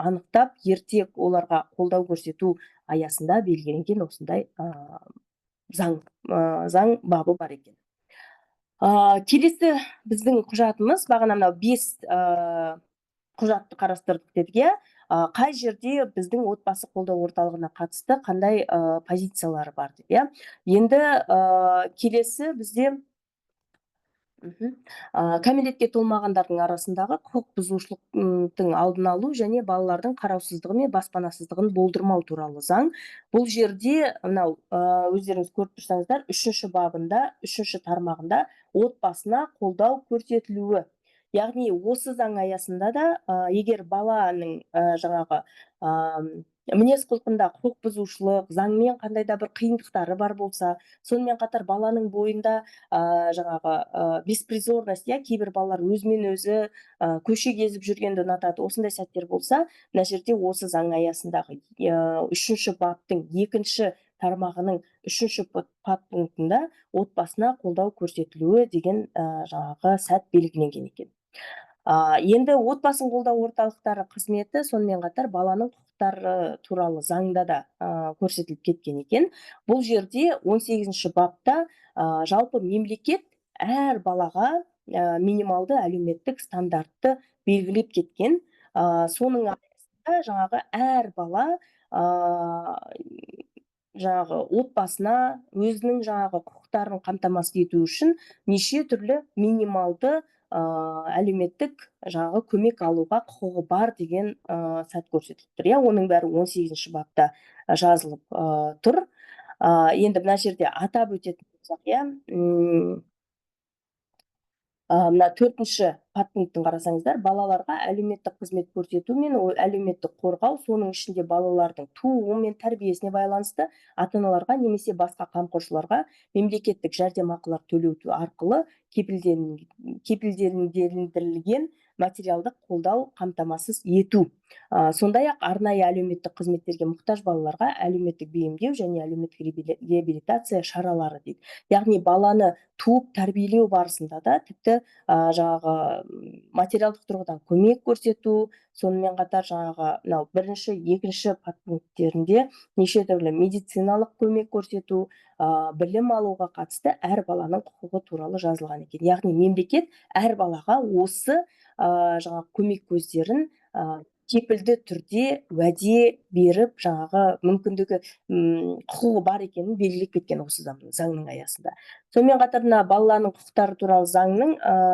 анықтап, ерте оларға қолдау көрсету аясында белгіленген осындай заң бабы бар екен. Келесі біздің құжатымыз, бағана мынау 5 құжатты қарастырдық дедік, иә. Қай жерде біздің отбасы қолдау орталығына қатысты қандай позициялары бар деп, иә. Енді келесі бізде кәмелетке толмағандардың арасындағы құқық бұзушылықтың алдын алу және балалардың қараусыздығы мен баспанасыздығын болдырмау туралы заң. Бұл жерде мынау, өздеріңіз көріп тұрсаңыздар, 3 бабында, 3 тармағында отбасына қолдау көрсетілуі. Яғни осы заң аясында да, егер баланың жаңағы мінез құлқында құқық бұзушылық, заңмен қандай да бір қиындықтары бар болса, сонымен қатар баланың бойында жаңағы беспризорность, иә, кейбір балалар өзімен өзі көше кезіп жүргенді ұнатады, осындай сәттер болса, мына жерде осы заң аясындағы 3 баптың 2 тармағының 3 подпунктында отбасына қолдау көрсетілуі деген жаңағы сәт белгіленген екен. Енді отбасын қолдау орталықтары қызметі сонымен қатар баланың құқықтары туралы заңда да көрсетіліп кеткен екен. Бұл жерде 18 бапта жалпы мемлекет әр балаға минималды әлеуметтік стандартты белгілеп кеткен. Соның аясында жаңағы әр бала жаңағы отбасына өзінің жаңағы құқықтарын қамтамасыз ету үшін неше түрлі минималды әлеуметтік жаңағы көмек алуға құқығы бар деген сәт көрсетіліп тұр. Иә, оның бәрі 18 бапта жазылып тұр. Енді мына жерде атап өтетін болсақ, иә, мына 4 подпунктін қарасаңыздар, балаларға әлеуметтік қызмет көрсету мен әлеуметтік қорғау, соның ішінде балалардың тууы мен тәрбиесіне байланысты ата-аналарға немесе басқа қамқоршыларға мемлекеттік жәрдемақылар төлеу арқылы кепілдендірілген материалдық қолдау қамтамасыз ету. Сондай-ақ арнайы әлеуметтік қызметтерге мұқтаж балаларға әлеуметтік бейімдеу және әлеуметтік реабилитация шаралары дейді. Яғни баланы туып тәрбиелеу барысында да тіпті жаңағы материалдық тұрғыдан көмек көрсету, сонымен қатар жаңағы мынау бірінші, екінші подпункттерінде неше түрлі медициналық көмек көрсету, білім алуға қатысты әр баланың құқығы туралы жазылған екен. Яғни мемлекет әр балаға осы жаңағы көмек көздерін кепілді түрде уәде беріп, жаңағы мүмкіндігі, құқығы бар екенін белгілеп кеткен осы заңның аясында. Сонымен қатар мына балалардың құқықтары туралы заңның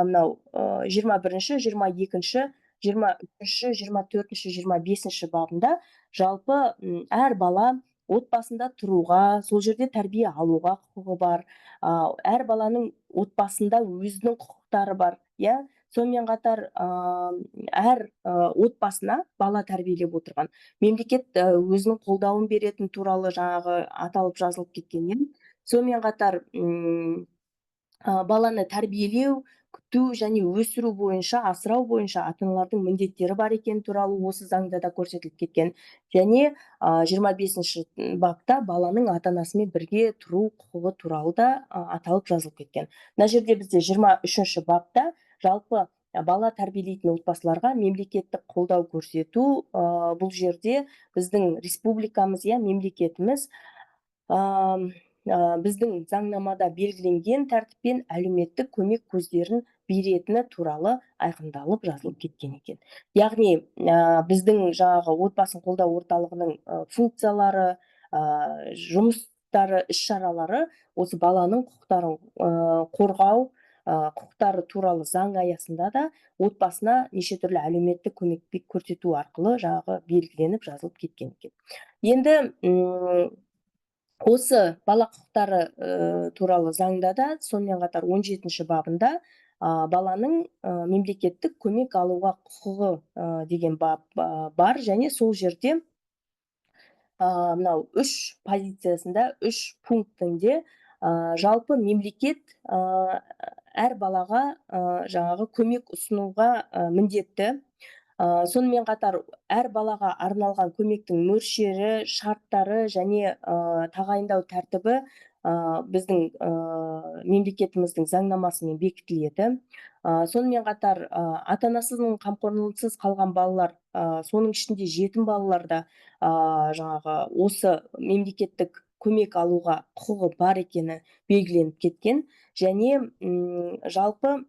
мынау 21-ші, 22-ші, 23-ші, 24-ші, 25-ші бабында жалпы әр бала отбасында тұруға, сол жерде тәрбие алуға құқығы бар. Әр баланың отбасында өзінің құқықтары бар, иә. Сонымен қатар әр отбасына бала тәрбиелеп отырған мемлекет өзінің қолдауын беретін туралы жаңағы аталып жазылып кеткен. Сонымен қатар баланы тәрбиелеу, күту және өсіру бойынша, асырау бойынша ата-аналардың міндеттері бар екені туралы осы заңда да көрсетіліп кеткен. Және 25 бапта баланың ата-анасымен бірге тұру құқығы туралы да аталып жазылып кеткен. Мына жерде бізде 23 бапта жалпы бала тәрбиелейтін отбасыларға мемлекеттік қолдау көрсету, бұл жерде біздің республикамыз, иә, мемлекетіміз, біздің заңнамада белгіленген тәртіппен әлеуметтік көмек көздерін беретіні туралы айқындалып жазылып кеткен екен. Яғни біздің жаңағы отбасын қолдау орталығының функциялары, жұмыстары, іс-шаралары осы баланың құқықтарын қорғау, құқықтары туралы заң аясында да отбасына неше түрлі әлеуметтік көмек көрсету арқылы жаңағы белгіленіп жазылып кеткен екен. Енді Осы бала құқықтары туралы заңда да, сонымен қатар 17 бабында баланың мемлекеттік көмек алуға құқығы деген бап бар және сол жерде мынау үш позициясында, үш пунктінде жалпы мемлекет әр балаға жаңағы көмек ұсынуға міндетті. Сонымен қатар әр балаға арналған көмектің мөлшері, шарттары және тағайындау тәртібі біздің мемлекетіміздің заңнамасымен бекітіледі. Сонымен қатар ата анасының қамқорлығынсыз қалған балалар, соның ішінде жетім балалар да жаңағы осы мемлекеттік көмек алуға құқығы бар екені белгіленіп кеткен. Және жалпы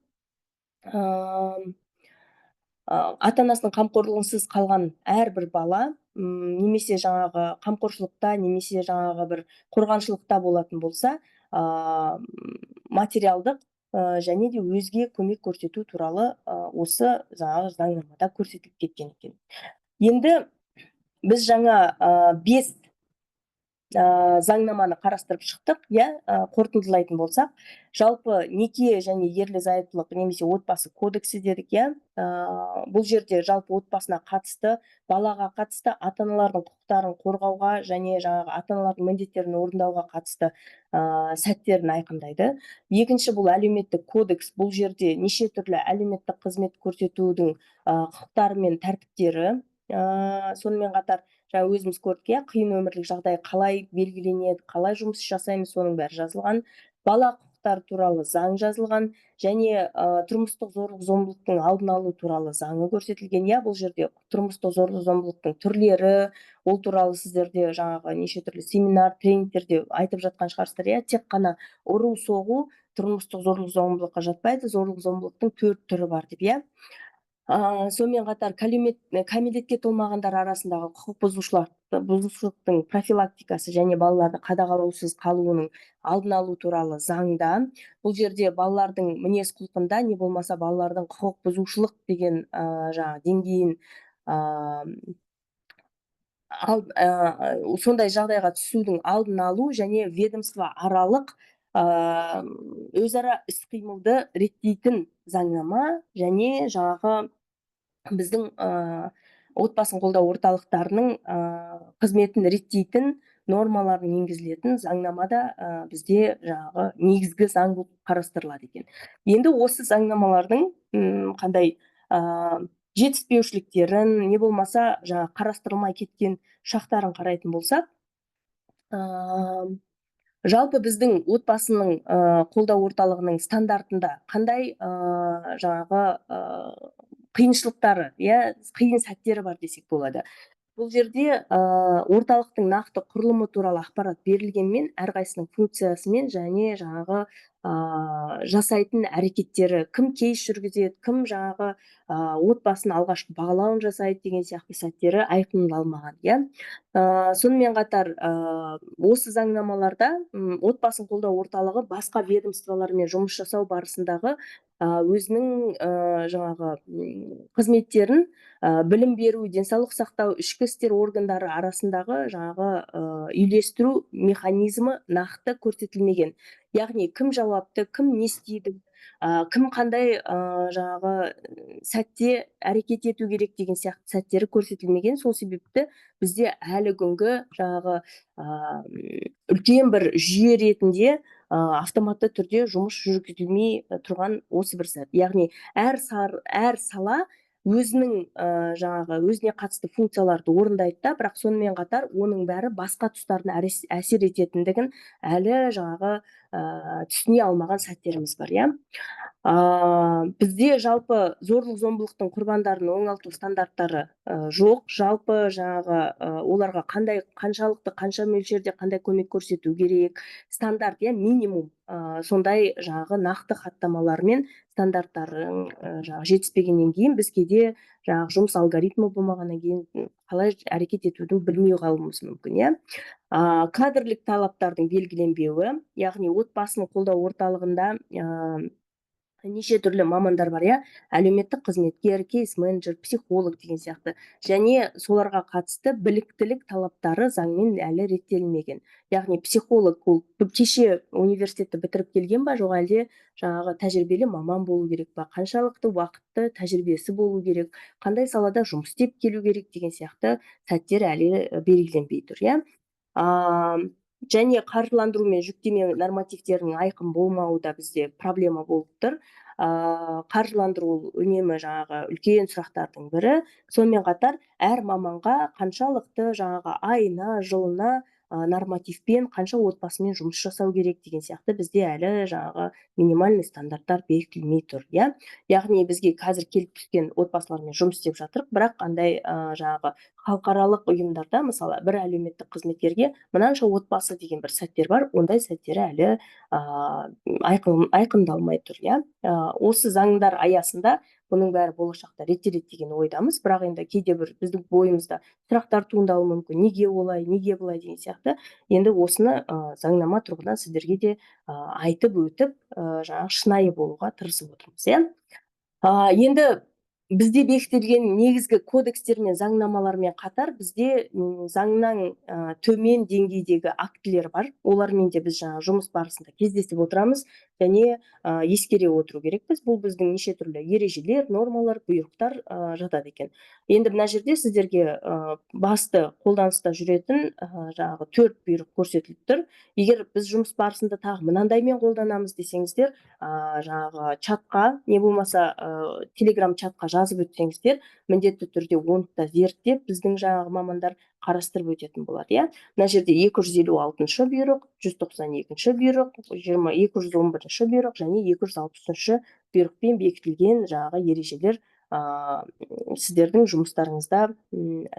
ата анасының қамқорлығынсыз қалған әрбір бала немесе жаңағы қамқоршылықта, немесе жаңағы бір қорғаншылықта болатын болса, материалдық және де өзге көмек көрсету туралы осы жаңағы заңнамада көрсетіліп кеткен екен. Енді біз жаңа 5 заңнаманы қарастырып шықтық, иә. Қорытындылайтын болсақ, жалпы неке және ерлі зайыптылық немесе отбасы кодексі дедік, иә. Бұл жерде жалпы отбасына қатысты, балаға қатысты, ата аналардың құқықтарын қорғауға және жаңағы ата аналардың міндеттерін орындауға қатысты сәттерін айқындайды. Екінші, бұл әлеуметтік кодекс. Бұл жерде неше түрлі әлеуметтік қызмет көрсетудің құқықтары мен тәртіптері, сонымен қатар жаңа өзіміз көрдік, иә, қиын өмірлік жағдай қалай белгіленеді, қалай жұмыс жасаймыз, соның бәрі жазылған. Бала құқықтары туралы заң жазылған және тұрмыстық зорлық зомбылықтың алдын алу туралы заңы көрсетілген, иә. Бұл жерде тұрмыстық зорлық зомбылықтың түрлері, ол туралы сіздерде жаңағы неше түрлі семинар, тренингтерде айтып жатқан шығарсыздар, иә. Тек қана ұру, соғу тұрмыстық зорлық зомбылыққа жатпайды, зорлық зомбылықтың төрт түрі бар деп, иә. Сонымен қатар кәмелетке толмағандар арасындағы құқық бұзушылықтың профилактикасы және балаларды қадағалаусыз қалуының алдын алу туралы заңда, бұл жерде балалардың мінез құлқында не болмаса балалардың құқық бұзушылық деген жаңағы деңгейін сондай жағдайға түсудің алдын алу және ведомство аралық өзара іс қимылды реттейтін заңнама және жаңағы біздің отбасын қолдау орталықтарының қызметін реттейтін нормаларын енгізілетін заңнамада бізде жаңағы негізгі заң болып қарастырылады екен. Енді осы заңнамалардың қандай жетіспеушіліктерін, не болмаса жаңа қарастырылмай кеткен шақтарын қарайтын болсақ, жалпы біздің отбасының қолдау орталығының стандартында қандай жаңағы қиыншылықтары, иә, қиын сәттері бар десек болады. Бұл жерде орталықтың нақты құрылымы туралы ақпарат берілгенмен, әрқайсысының функциясымен және жаңағы жасайтын әрекеттері, кім кейс жүргізеді, кім жаңағы отбасын алғашқы бағалауын жасайды деген сияқты сәттері айқындалмаған, иә. Сонымен қатар осы заңнамаларда отбасын қолдау орталығы басқа ведомстволармен жұмыс жасау барысындағы өзінің жаңағы қызметтерін, білім беру, денсаулық сақтау, ішкі істер органдары арасындағы жаңағы үйлестіру механизмі нақты көрсетілмеген. Яғни кім жауапты, кім не істейді, кім қандай жаңағы сәтте әрекет ету керек деген сияқты сәттері көрсетілмеген. Сол себепті бізде әлі күнгі жаңағы үлкен бір жүйе ретінде автоматты түрде жұмыс жүргізілмей тұрған осы бір сәт. Яғни әр сала өзінің жаңағы өзіне қатысты функцияларды орындайды да, бірақ сонымен қатар оның бәрі басқа тұстарына әсер ететіндігін әлі жаңағы түсіне алмаған сәттеріміз бар, иә. Бізде жалпы зорлық зомбылықтың құрбандарын оңалту стандарттары жоқ. Жалпы жаңағы оларға қандай, қаншалықты, қанша мөлшерде қандай көмек көрсету керек, стандарт, иә, минимум сондай жаңағы нақты хаттамалар мен стандарттардың жаңағы жетіспегеннен кейін, біз кейде жаңағы жұмыс алгоритмі болмағаннан кейін қалай әрекет етудің білмей қалуымыз мүмкін, иә. Кадрлік талаптардың белгіленбеуі, яғни отбасын қолдау орталығында Неше түрлі мамандар бар, иә: әлеуметтік қызметкер, кейс менеджер, психолог деген сияқты. Және соларға қатысты біліктілік талаптары заңмен әлі реттелмеген. Яғни психолог ол кеше университетті бітіріп келген ба, жоқ әлде жаңағы тәжірибелі маман болу керек па, қаншалықты уақытты тәжірибесі болу керек, қандай салада жұмыс істеп келу керек деген сияқты сәттер әлі белгіленбей тұр, иә. Және қаржыландыру мен жүктеме нормативтерінің айқын болмауы да бізде проблема болып тұр. Қаржыландыру ол үнемі жаңағы үлкен сұрақтардың бірі. Сонымен қатар әр маманға қаншалықты жаңағы айына, жылына нормативпен қанша отбасымен жұмыс жасау керек деген сияқты бізде әлі жаңағы минимальный стандарттар бекітілмей тұр, иә. Яғни бізге қазір келіп түскен отбасылармен жұмыс істеп жатырық, бірақ андай жаңағы халықаралық ұйымдарда, мысалы, бір әлеуметтік қызметкерге мынанша отбасы деген бір сәттер бар, ондай сәттері әлі айқындалмай тұр, иә. Осы заңдар аясында бұның бәрі болашақта реттеледі деген ойдамыз. Бірақ енді кейде бір біздің бойымызда сұрақтар туындауы мүмкін: неге олай, неге былай деген сияқты. Енді осыны заңнама тұрғыдан сіздерге де айтып өтіп, жаңағы шынайы болуға тырысып отырмыз, иә. Енді бізде бекітілген негізгі кодекстер мен заңнамалармен қатар бізде заңнан төмен деңгейдегі актілер бар. Олармен де біз жаңағы жұмыс барысында кездесіп отырамыз және ескере отыру керекпіз. Бұл біздің неше түрлі ережелер, нормалар, бұйрықтар жатады екен. Енді мына жерде сіздерге басты қолданыста жүретін жаңағы төрт бұйрық көрсетіліп тұр. Егер біз жұмыс барысында тағы мынандаймен қолданамыз десеңіздер, жаңағы чатқа не болмаса телеграм чатқа жазып өтсеңіздер, міндетті түрде оны да зерттеп, біздің жаңағы мамандар қарастырып өтетін болады, иә. Мына жерде 256-шы бұйрық, 192-ші бұйрық, 211-ші бұйрық және 260-шы бұйрықпен бекітілген жаңағы ережелер сіздердің жұмыстарыңызда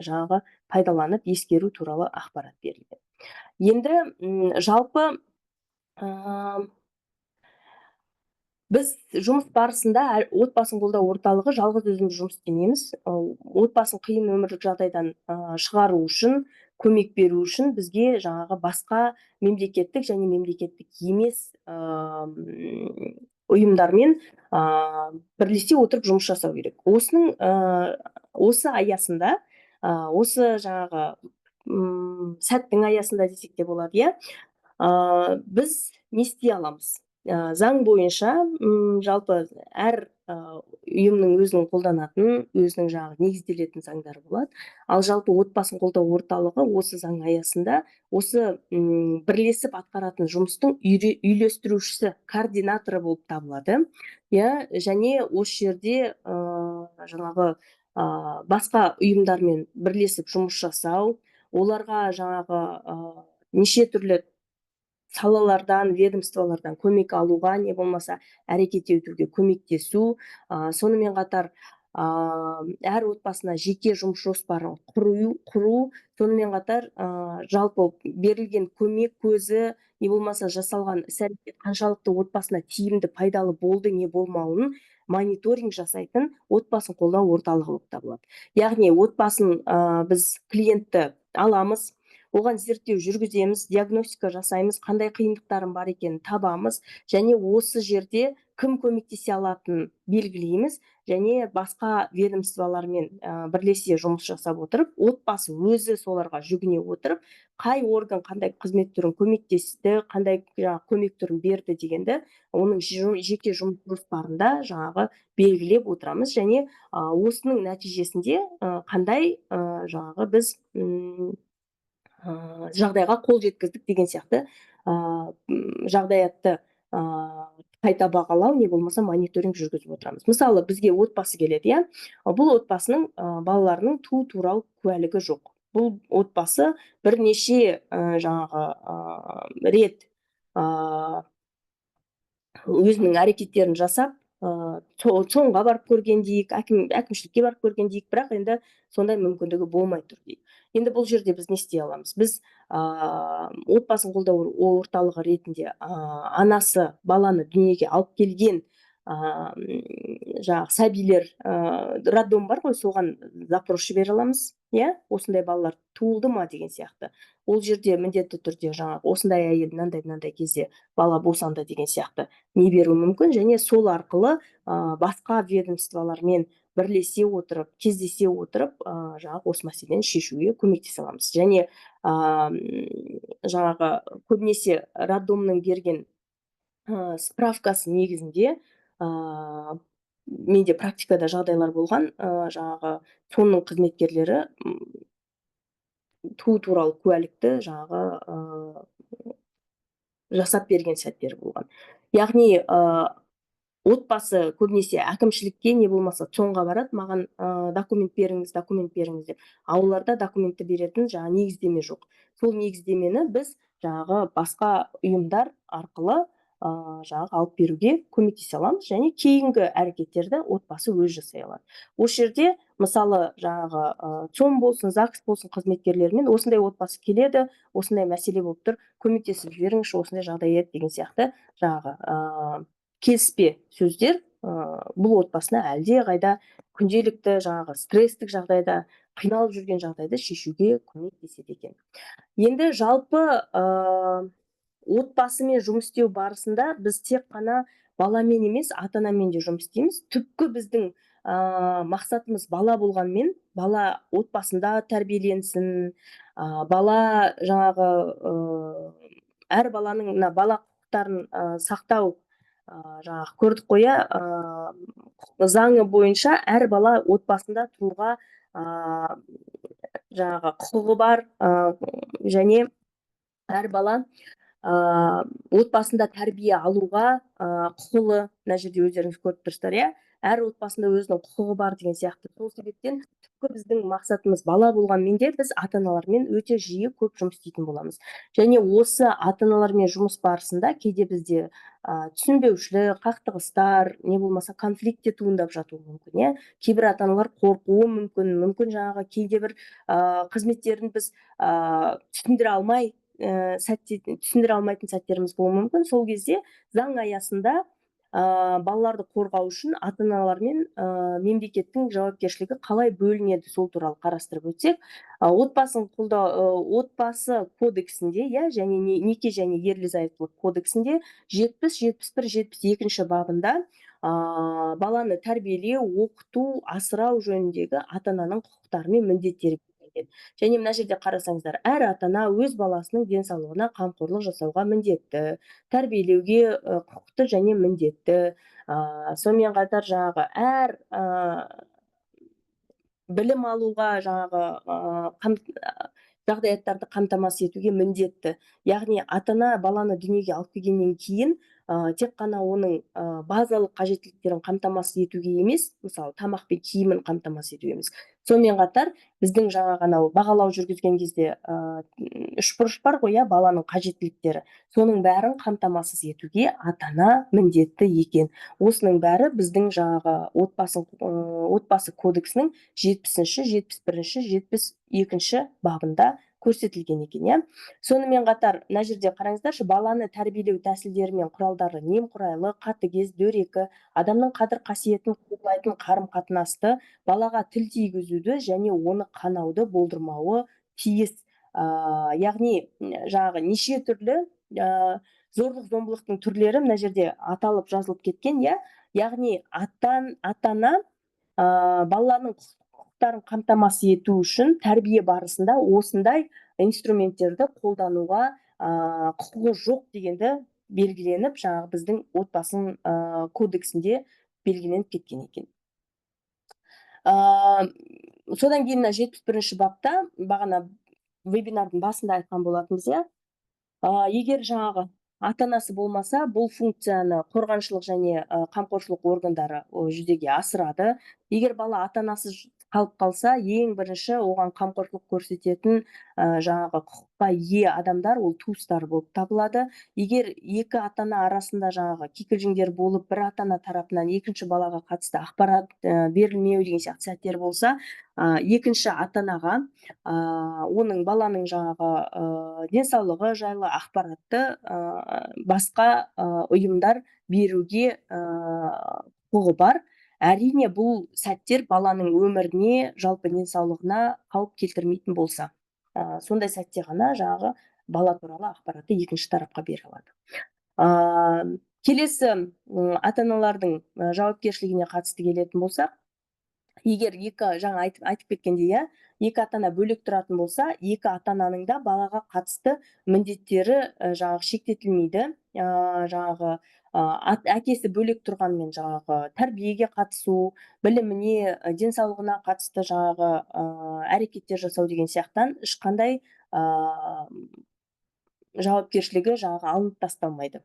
жаңағы пайдаланып ескеру туралы ақпарат берілген. Енді жалпы біз жұмыс барысында отбасын қолдау орталығы жалғыз өзіміз жұмыс істемейміз. Отбасын қиын өмірлік жағдайдан шығару үшін, көмек беру үшін бізге жаңағы басқа мемлекеттік және мемлекеттік емес ұйымдармен бірлесе отырып жұмыс жасау керек. Осының осы аясында, осы жаңағы сәттің аясында десек те болады, иә, біз не істей аламыз? Заң бойынша жалпы әр ұйымның өзінің қолданатын, өзінің жаңағы негізделетін заңдары болады. Ал жалпы отбасын қолдау орталығы осы заң аясында осы бірлесіп атқаратын жұмыстың үйлестірушісі, координаторы болып табылады, иә. Және осы жерде жаңағы басқа ұйымдармен бірлесіп жұмыс жасау, оларға жаңағы неше түрлі салалардан, ведомстволардан көмек алуға не болмаса әрекет етуге көмектесу, сонымен қатар әр отбасына жеке жұмыс жоспарын құру, сонымен қатар жалпы берілген көмек көзі не болмаса жасалған іс әрекет қаншалықты отбасына тиімді, пайдалы болды не болмауын мониторинг жасайтын отбасын қолдау орталығы болып табылады. Яғни отбасын біз клиентті аламыз, оған зерттеу жүргіземіз, диагностика жасаймыз, қандай қиындықтарың бар екенін табамыз және осы жерде кім көмектесе алатынын белгілейміз. Және басқа ведомстволармен бірлесе жұмыс жасап отырып, отбасы өзі соларға жүгіне отырып, қай орган қандай қызмет түрін көмектесті, қандай жаңағы көмек түрін берді дегенді оның жеке жұмыс жоспарында жаңағы белгілеп отырамыз. Және осының нәтижесінде қандай жаңағы біз жағдайға қол жеткіздік деген сияқты жағдаятты қайта бағалау не болмаса мониторинг жүргізіп отырамыз. Мысалы, бізге отбасы келеді, иә. Бұл отбасының балаларының туу туралы куәлігі жоқ. Бұл отбасы бірнеше жаңағы рет өзінің әрекеттерін жасап, ЦОНға барып көрген дейік, әкімшілікке барып көрген дейік, бірақ енді сондай мүмкіндігі болмай тұр дейік. Енді бұл жерде біз не істей аламыз? Біз отбасын қолдау орталығы ретінде анасы баланы дүниеге алып келген Жаңағы сәбилер, роддом бар ғой, соған запрос жібере аламыз, иә, осындай балалар туылды ма деген сияқты. Ол жерде міндетті түрде жаңағы осындай әйел мынандай мынандай кезде бала босанды деген сияқты не беруі мүмкін. Және сол арқылы басқа ведомстволармен бірлесе отырып, кездесе отырып, жаңағы осы мәселені шешуге көмектесе аламыз. Және жаңағы көбінесе роддомның берген справкасы негізінде, менде практикада жағдайлар болған, жаңағы ЦОНның қызметкерлері туу туралы куәлікті жаңағы жасап берген сәттері болған. Яғни отбасы көбінесе әкімшілікке, не болмаса ЦОНға барады, маған документ беріңіз, документ беріңіз деп. А оларда документті беретін жаңағы негіздеме жоқ. Сол негіздемені біз жаңағы басқа ұйымдар арқылы жаңағы алып беруге көмектесе аламыз және кейінгі әрекеттерді отбасы өзі жасай алады. Осы жерде, мысалы, жаңағы ЦОН болсын, ЗАГС болсын қызметкерлерімен осындай отбасы келеді, осындай мәселе болып тұр, көмектесіп жіберіңізші, осындай жағдай еді деген сияқты жаңағы келіспе сөздер бұл отбасына әлдеқайда күнделікті жаңағы стресстік жағдайда қиналып жүрген жағдайды шешуге көмектеседі екен. Енді жалпы отбасымен жұмыс істеу барысында біз тек қана баламен емес, ата анамен де жұмыс істейміз. Түпкі біздің мақсатымыз бала болғанмен, бала отбасында тәрбиеленсін, бала жаңағы әр баланың мына бала құқықтарын сақтау, жаңағы көрдік қой, иә, заңы бойынша әр бала отбасында тұруға жаңағы құқығы бар және әр бала отбасында тәрбие алуға құқылы. Мына жерде өздеріңіз көріп тұрсыздар, иә, әр отбасында өзінің құқығы бар деген сияқты. Сол себептен түпкі біздің мақсатымыз бала болғанмен де, біз ата аналармен өте жиі көп жұмыс істейтін боламыз. Және осы ата аналармен жұмыс барысында кейде бізде түсінбеушілік, қақтығыстар, не болмаса конфликт те туындап жатуы мүмкін, иә. Кейбір ата аналар қорқуы мүмкін, мүмкін жаңағы кейде бір қызметтерін біз түсіндіре алмай, сәтте түсіндіре алмайтын сәттеріміз болуы мүмкін. Сол кезде заң аясында балаларды қорғау үшін ата аналар мен мемлекеттің жауапкершілігі қалай бөлінеді, сол туралы қарастырып өтсек. Отбасын қолдау, отбасы кодексінде, иә, және неке және ерлі зайыптылық кодексінде 70, 71, 72-бабында баланы тәрбиелеу, оқыту, асырау жөніндегі ата ананың құқықтары мен міндеттері белгіленген. Және мына жерде қарасаңыздар, әр ата ана өз баласының денсаулығына қамқорлық жасауға міндетті, тәрбиелеуге құқықты және міндетті. Сонымен қатар жаңағы әр білім алуға жаңағы жағдаяттарды қамтамасыз етуге міндетті. Яғни ата ана баланы дүниеге алып келгеннен кейін тек қана оның базалық қажеттіліктерін қамтамасыз етуге емес, мысалы, тамақ пен киімін қамтамасыз ету емес, сонымен қатар біздің жаңағы анау бағалау жүргізген кезде үшбұрыш бар ғой, иә, баланың қажеттіліктері, соның бәрін қамтамасыз етуге ата ана міндетті екен. Осының бәрі біздің жаңағы отбасы кодексінің 70-, 71-, 72-бабында көрсетілген екен, иә. Сонымен қатар мына жерде қараңыздаршы, баланы тәрбиелеу тәсілдері мен құралдары немқұрайлы, қатыгез, дөрекі, адамның қадір қасиетін қорлайтын қарым қатынасты, балаға тіл тигізуді және оны қанауды болдырмауы тиіс. Яғни жаңағы неше түрлі зорлық зомбылықтың түрлері мына жерде аталып жазылып кеткен, иә. Яғни ата ана баланың құқықтарын қамтамасыз ету үшін тәрбие барысында осындай инструменттерді қолдануға құқығы жоқ дегенді белгіленіп, жаңағы біздің отбасын кодексінде белгіленіп кеткен екен. Содан кейін мына 71-бапта бағана вебинардың басында айтқан болатынбыз, иә, егер жаңағы ата анасы болмаса, бұл функцияны қорғаншылық және қамқоршылық органдары жүзеге асырады. Егер бала ата анасыз қалып қалса, ең бірінші оған қамқорлық көрсететін жаңағы құқыққа ие адамдар ол туыстары болып табылады. Егер екі ата ана арасында жаңағы кикілжіңдер болып, бір ата ана тарапынан екінші балаға қатысты ақпарат берілмеу деген сияқты сәттер болса, екінші ата анаға оның баланың жаңағы денсаулығы жайлы ақпаратты басқа ұйымдар Беруге құқығы бар. Әрине, бұл сәттер баланың өміріне, жалпы денсаулығына қауіп келтірмейтін болса, сондай сәтте ғана жаңағы бала туралы ақпаратты екінші тарапқа бере алады. Келесі ата аналардың жауапкершілігіне қатысты келетін болсақ, егер екі, жаңа айтып кеткендей, иә, екі ата ана бөлек тұратын болса, екі ата ананың да балаға қатысты міндеттері жаңағы шектетілмейді. Жаңағы әкесі бөлек тұрғанмен, жаңағы тәрбиеге қатысу, біліміне, денсаулығына қатысты жаңағы әрекеттер жасау деген сияқтан ешқандай жауапкершілігі жаңағы алынып тасталмайды.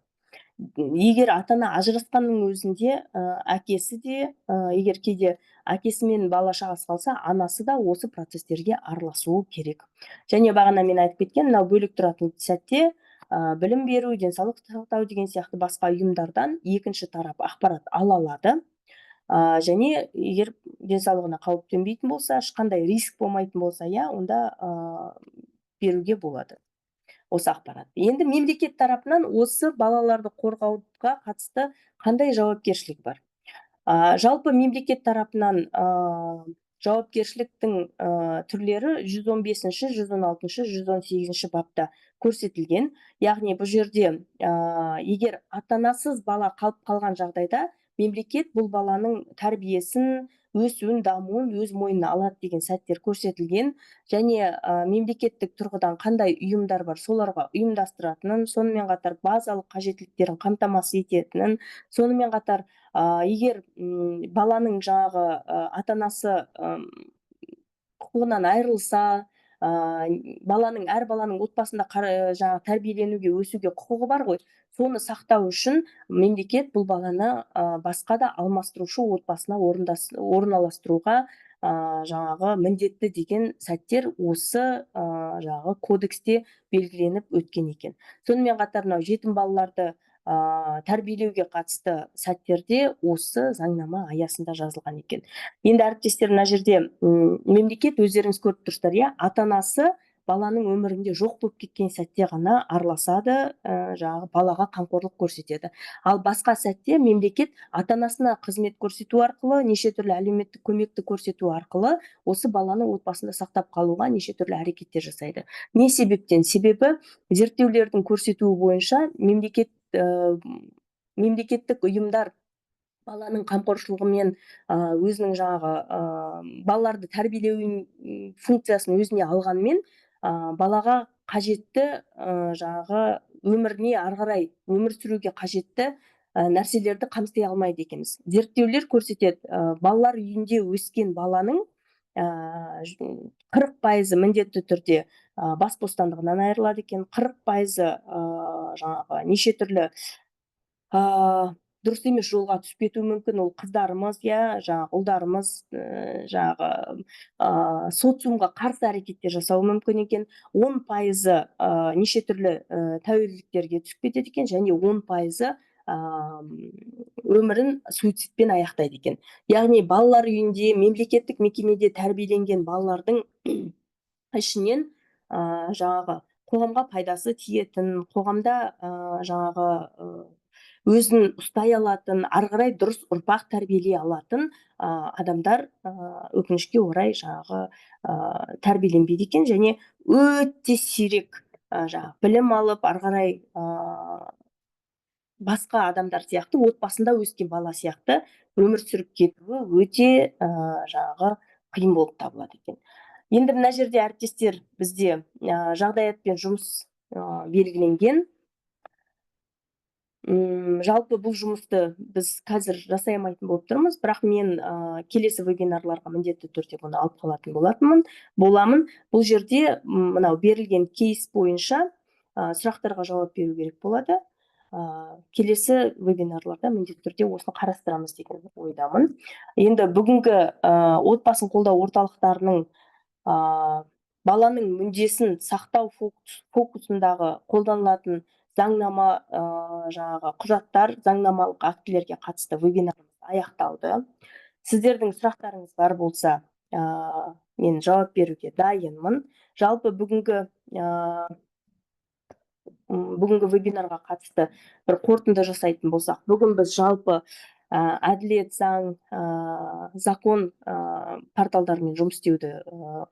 Егер ата ана ажырасқанның өзінде, әкесі де, егер кейде әкесімен бала шағасы қалса, анасы да осы процестерге араласуы керек. Және бағана мен айтып кеткен мынау бөлек тұратын сәтте білім беру, денсаулық сақтау деген сияқты басқа ұйымдардан екінші тарап ақпарат ала алады. Және егер денсаулығына қауіп төнбейтін болса, ешқандай риск болмайтын болса, иә, онда беруге болады осы ақпарат. Енді мемлекет тарапынан осы балаларды қорғауға қатысты қандай жауапкершілік бар? Жалпы мемлекет тарапынан жауапкершіліктің түрлері 115-, 116, 118 бапта көрсетілген. Яғни бұл жерде егер ата анасыз бала қалып қалған жағдайда, мемлекет бұл баланың тәрбиесін, өсуін, дамуын өз мойнына алады деген сәттер көрсетілген. Және мемлекеттік тұрғыдан қандай ұйымдар бар, соларға ұйымдастыратынын, сонымен қатар базалық қажеттіліктерін қамтамасыз ететінін, сонымен қатар егер баланың жаңағы ата анасы құқығынан айырылса, баланың, әр баланың отбасында жаңағы тәрбиеленуге, өсуге құқығы бар ғой, соны сақтау үшін мемлекет бұл баланы басқа да алмастырушы отбасына орналастыруға жаңағы міндетті деген сәттер осы жаңағы кодексте белгіленіп өткен екен. Сонымен қатар мынау жетім балаларды тәрбиелеуге қатысты сәттерде осы заңнама аясында жазылған екен. Енді, әріптестер, мына жерде мемлекет, өздеріңіз көріп тұрсыздар, иә, ата анасы баланың өмірінде жоқ болып кеткен сәтте ғана араласады, жаңағы балаға қамқорлық көрсетеді. Ал басқа сәтте мемлекет ата анасына қызмет көрсету арқылы, неше түрлі әлеуметтік көмекті көрсету арқылы осы баланы отбасында сақтап қалуға неше түрлі әрекеттер жасайды. Не себептен? Себебі зерттеулердің көрсетуі бойынша мемлекеттік ұйымдар баланың қамқоршылығымен, өзінің жаңағы балаларды тәрбиелеу функциясын өзіне алғанымен, балаға қажетті, жаңағы өміріне ары қарай өмір сүруге қажетті нәрселерді қамти алмайды екенбіз. Зерттеулер көрсетеді, балалар үйінде өскен баланың 40%-ы міндетті түрде бас бостандығынан айырылады екен, 40%-ы жаңағы неше түрлі дұрыс емес жолға түсіп кетуі мүмкін. Ол қыздарымыз, иә, жаңағы ұлдарымыз жаңағы социумға қарсы әрекеттер жасауы мүмкін екен. 10%-ы неше түрлі тәуелділіктерге түсіп кетеді екен және 10%-ы өмірін суицидпен аяқтайды екен. Яғни балалар үйінде, мемлекеттік мекемеде тәрбиеленген балалардың ішінен жаңағы қоғамға пайдасы тиетін, қоғамда жаңағы өзін ұстай алатын, ары қарай дұрыс ұрпақ тәрбиелей алатын адамдар, өкінішке орай, жаңағы тәрбиеленбейді екен және өте сирек жаңағы білім алып, ары қарай басқа адамдар сияқты, отбасында өскен бала сияқты өмір сүріп кетуі өте жаңағы қиын болып табылады екен. Енді мына жерде, әріптестер, бізде жағдаятпен жұмыс белгіленген. Жалпы бұл жұмысты біз қазір жасай алмайтын болып тұрмыз, бірақ мен келесі вебинарларға міндетті түрде бұны алып қалатын боламын. Бұл жерде мынау берілген кейс бойынша сұрақтарға жауап беру керек болады. Келесі вебинарларда міндетті түрде осыны қарастырамыз деген ойдамын. Енді бүгінгі отбасын қолдау орталықтарының баланың мүддесін сақтау фокусындағы қолданылатын заңнама, жаңағы құжаттар, заңнамалық актілерге қатысты вебинарымыз аяқталды. Сіздердің сұрақтарыңыз бар болса, мен жауап беруге дайынмын. Жалпы бүгінгі Бүгінгі вебинарға қатысты бір қорытынды жасайтын болсақ, бүгін біз жалпы әділет, заң, закон порталдарымен жұмыс істеуді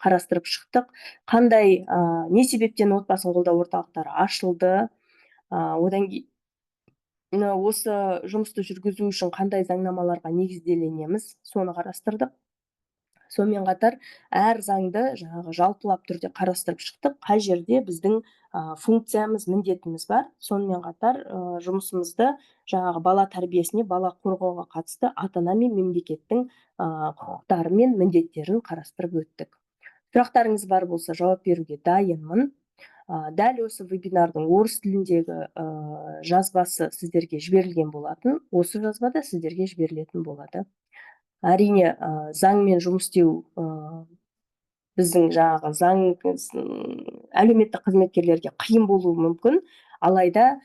қарастырып шықтық. Қандай, не себептен отбасын қолдау орталықтары ашылды, одан кейін осы жұмысты жүргізу үшін қандай заңнамаларға негізделенеміз, соны қарастырдық. Сонымен қатар әр заңды жаңағы жалпылап түрде қарастырып шықтық, қай жерде біздің функциямыз, міндетіміз бар. Сонымен қатар жұмысымызды жаңағы бала тәрбиесіне, бала қорғауға қатысты ата-ана мен мемлекеттің құқықтары мен міндеттерін қарастырып өттік. Сұрақтарыңыз бар болса, жауап беруге дайынмын. Дәл осы вебинардың орыс тіліндегі жазбасы сіздерге жіберілген болатын, осы жазба да сіздерге жіберілетін болады. Әрине, заңмен жұмыс істеу біздің жаңағы заң әлеуметтік қызметкерлерге қиын болуы мүмкін, алайда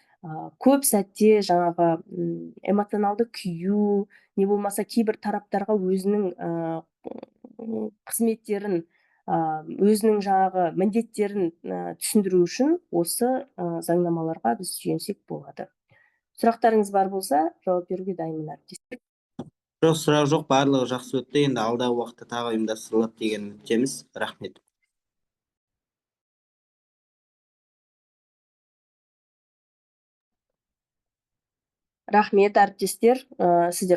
көп сәтте жаңағы эмоционалды күю, не болмаса кейбір тараптарға өзінің қызметтерін, өзінің жаңағы міндеттерін түсіндіру үшін осы заңнамаларға біз сүйенсек болады. Сұрақтарыңыз бар болса, жауап беруге дайынмын, әріптестер. Жоқ, сұрақ жоқ, барлығы жақсы өтті. Енді алдағы уақытта тағы ұйымдастырылады деген үміттеміз. Рахмет. Рахмет, әріптестер. Сіздер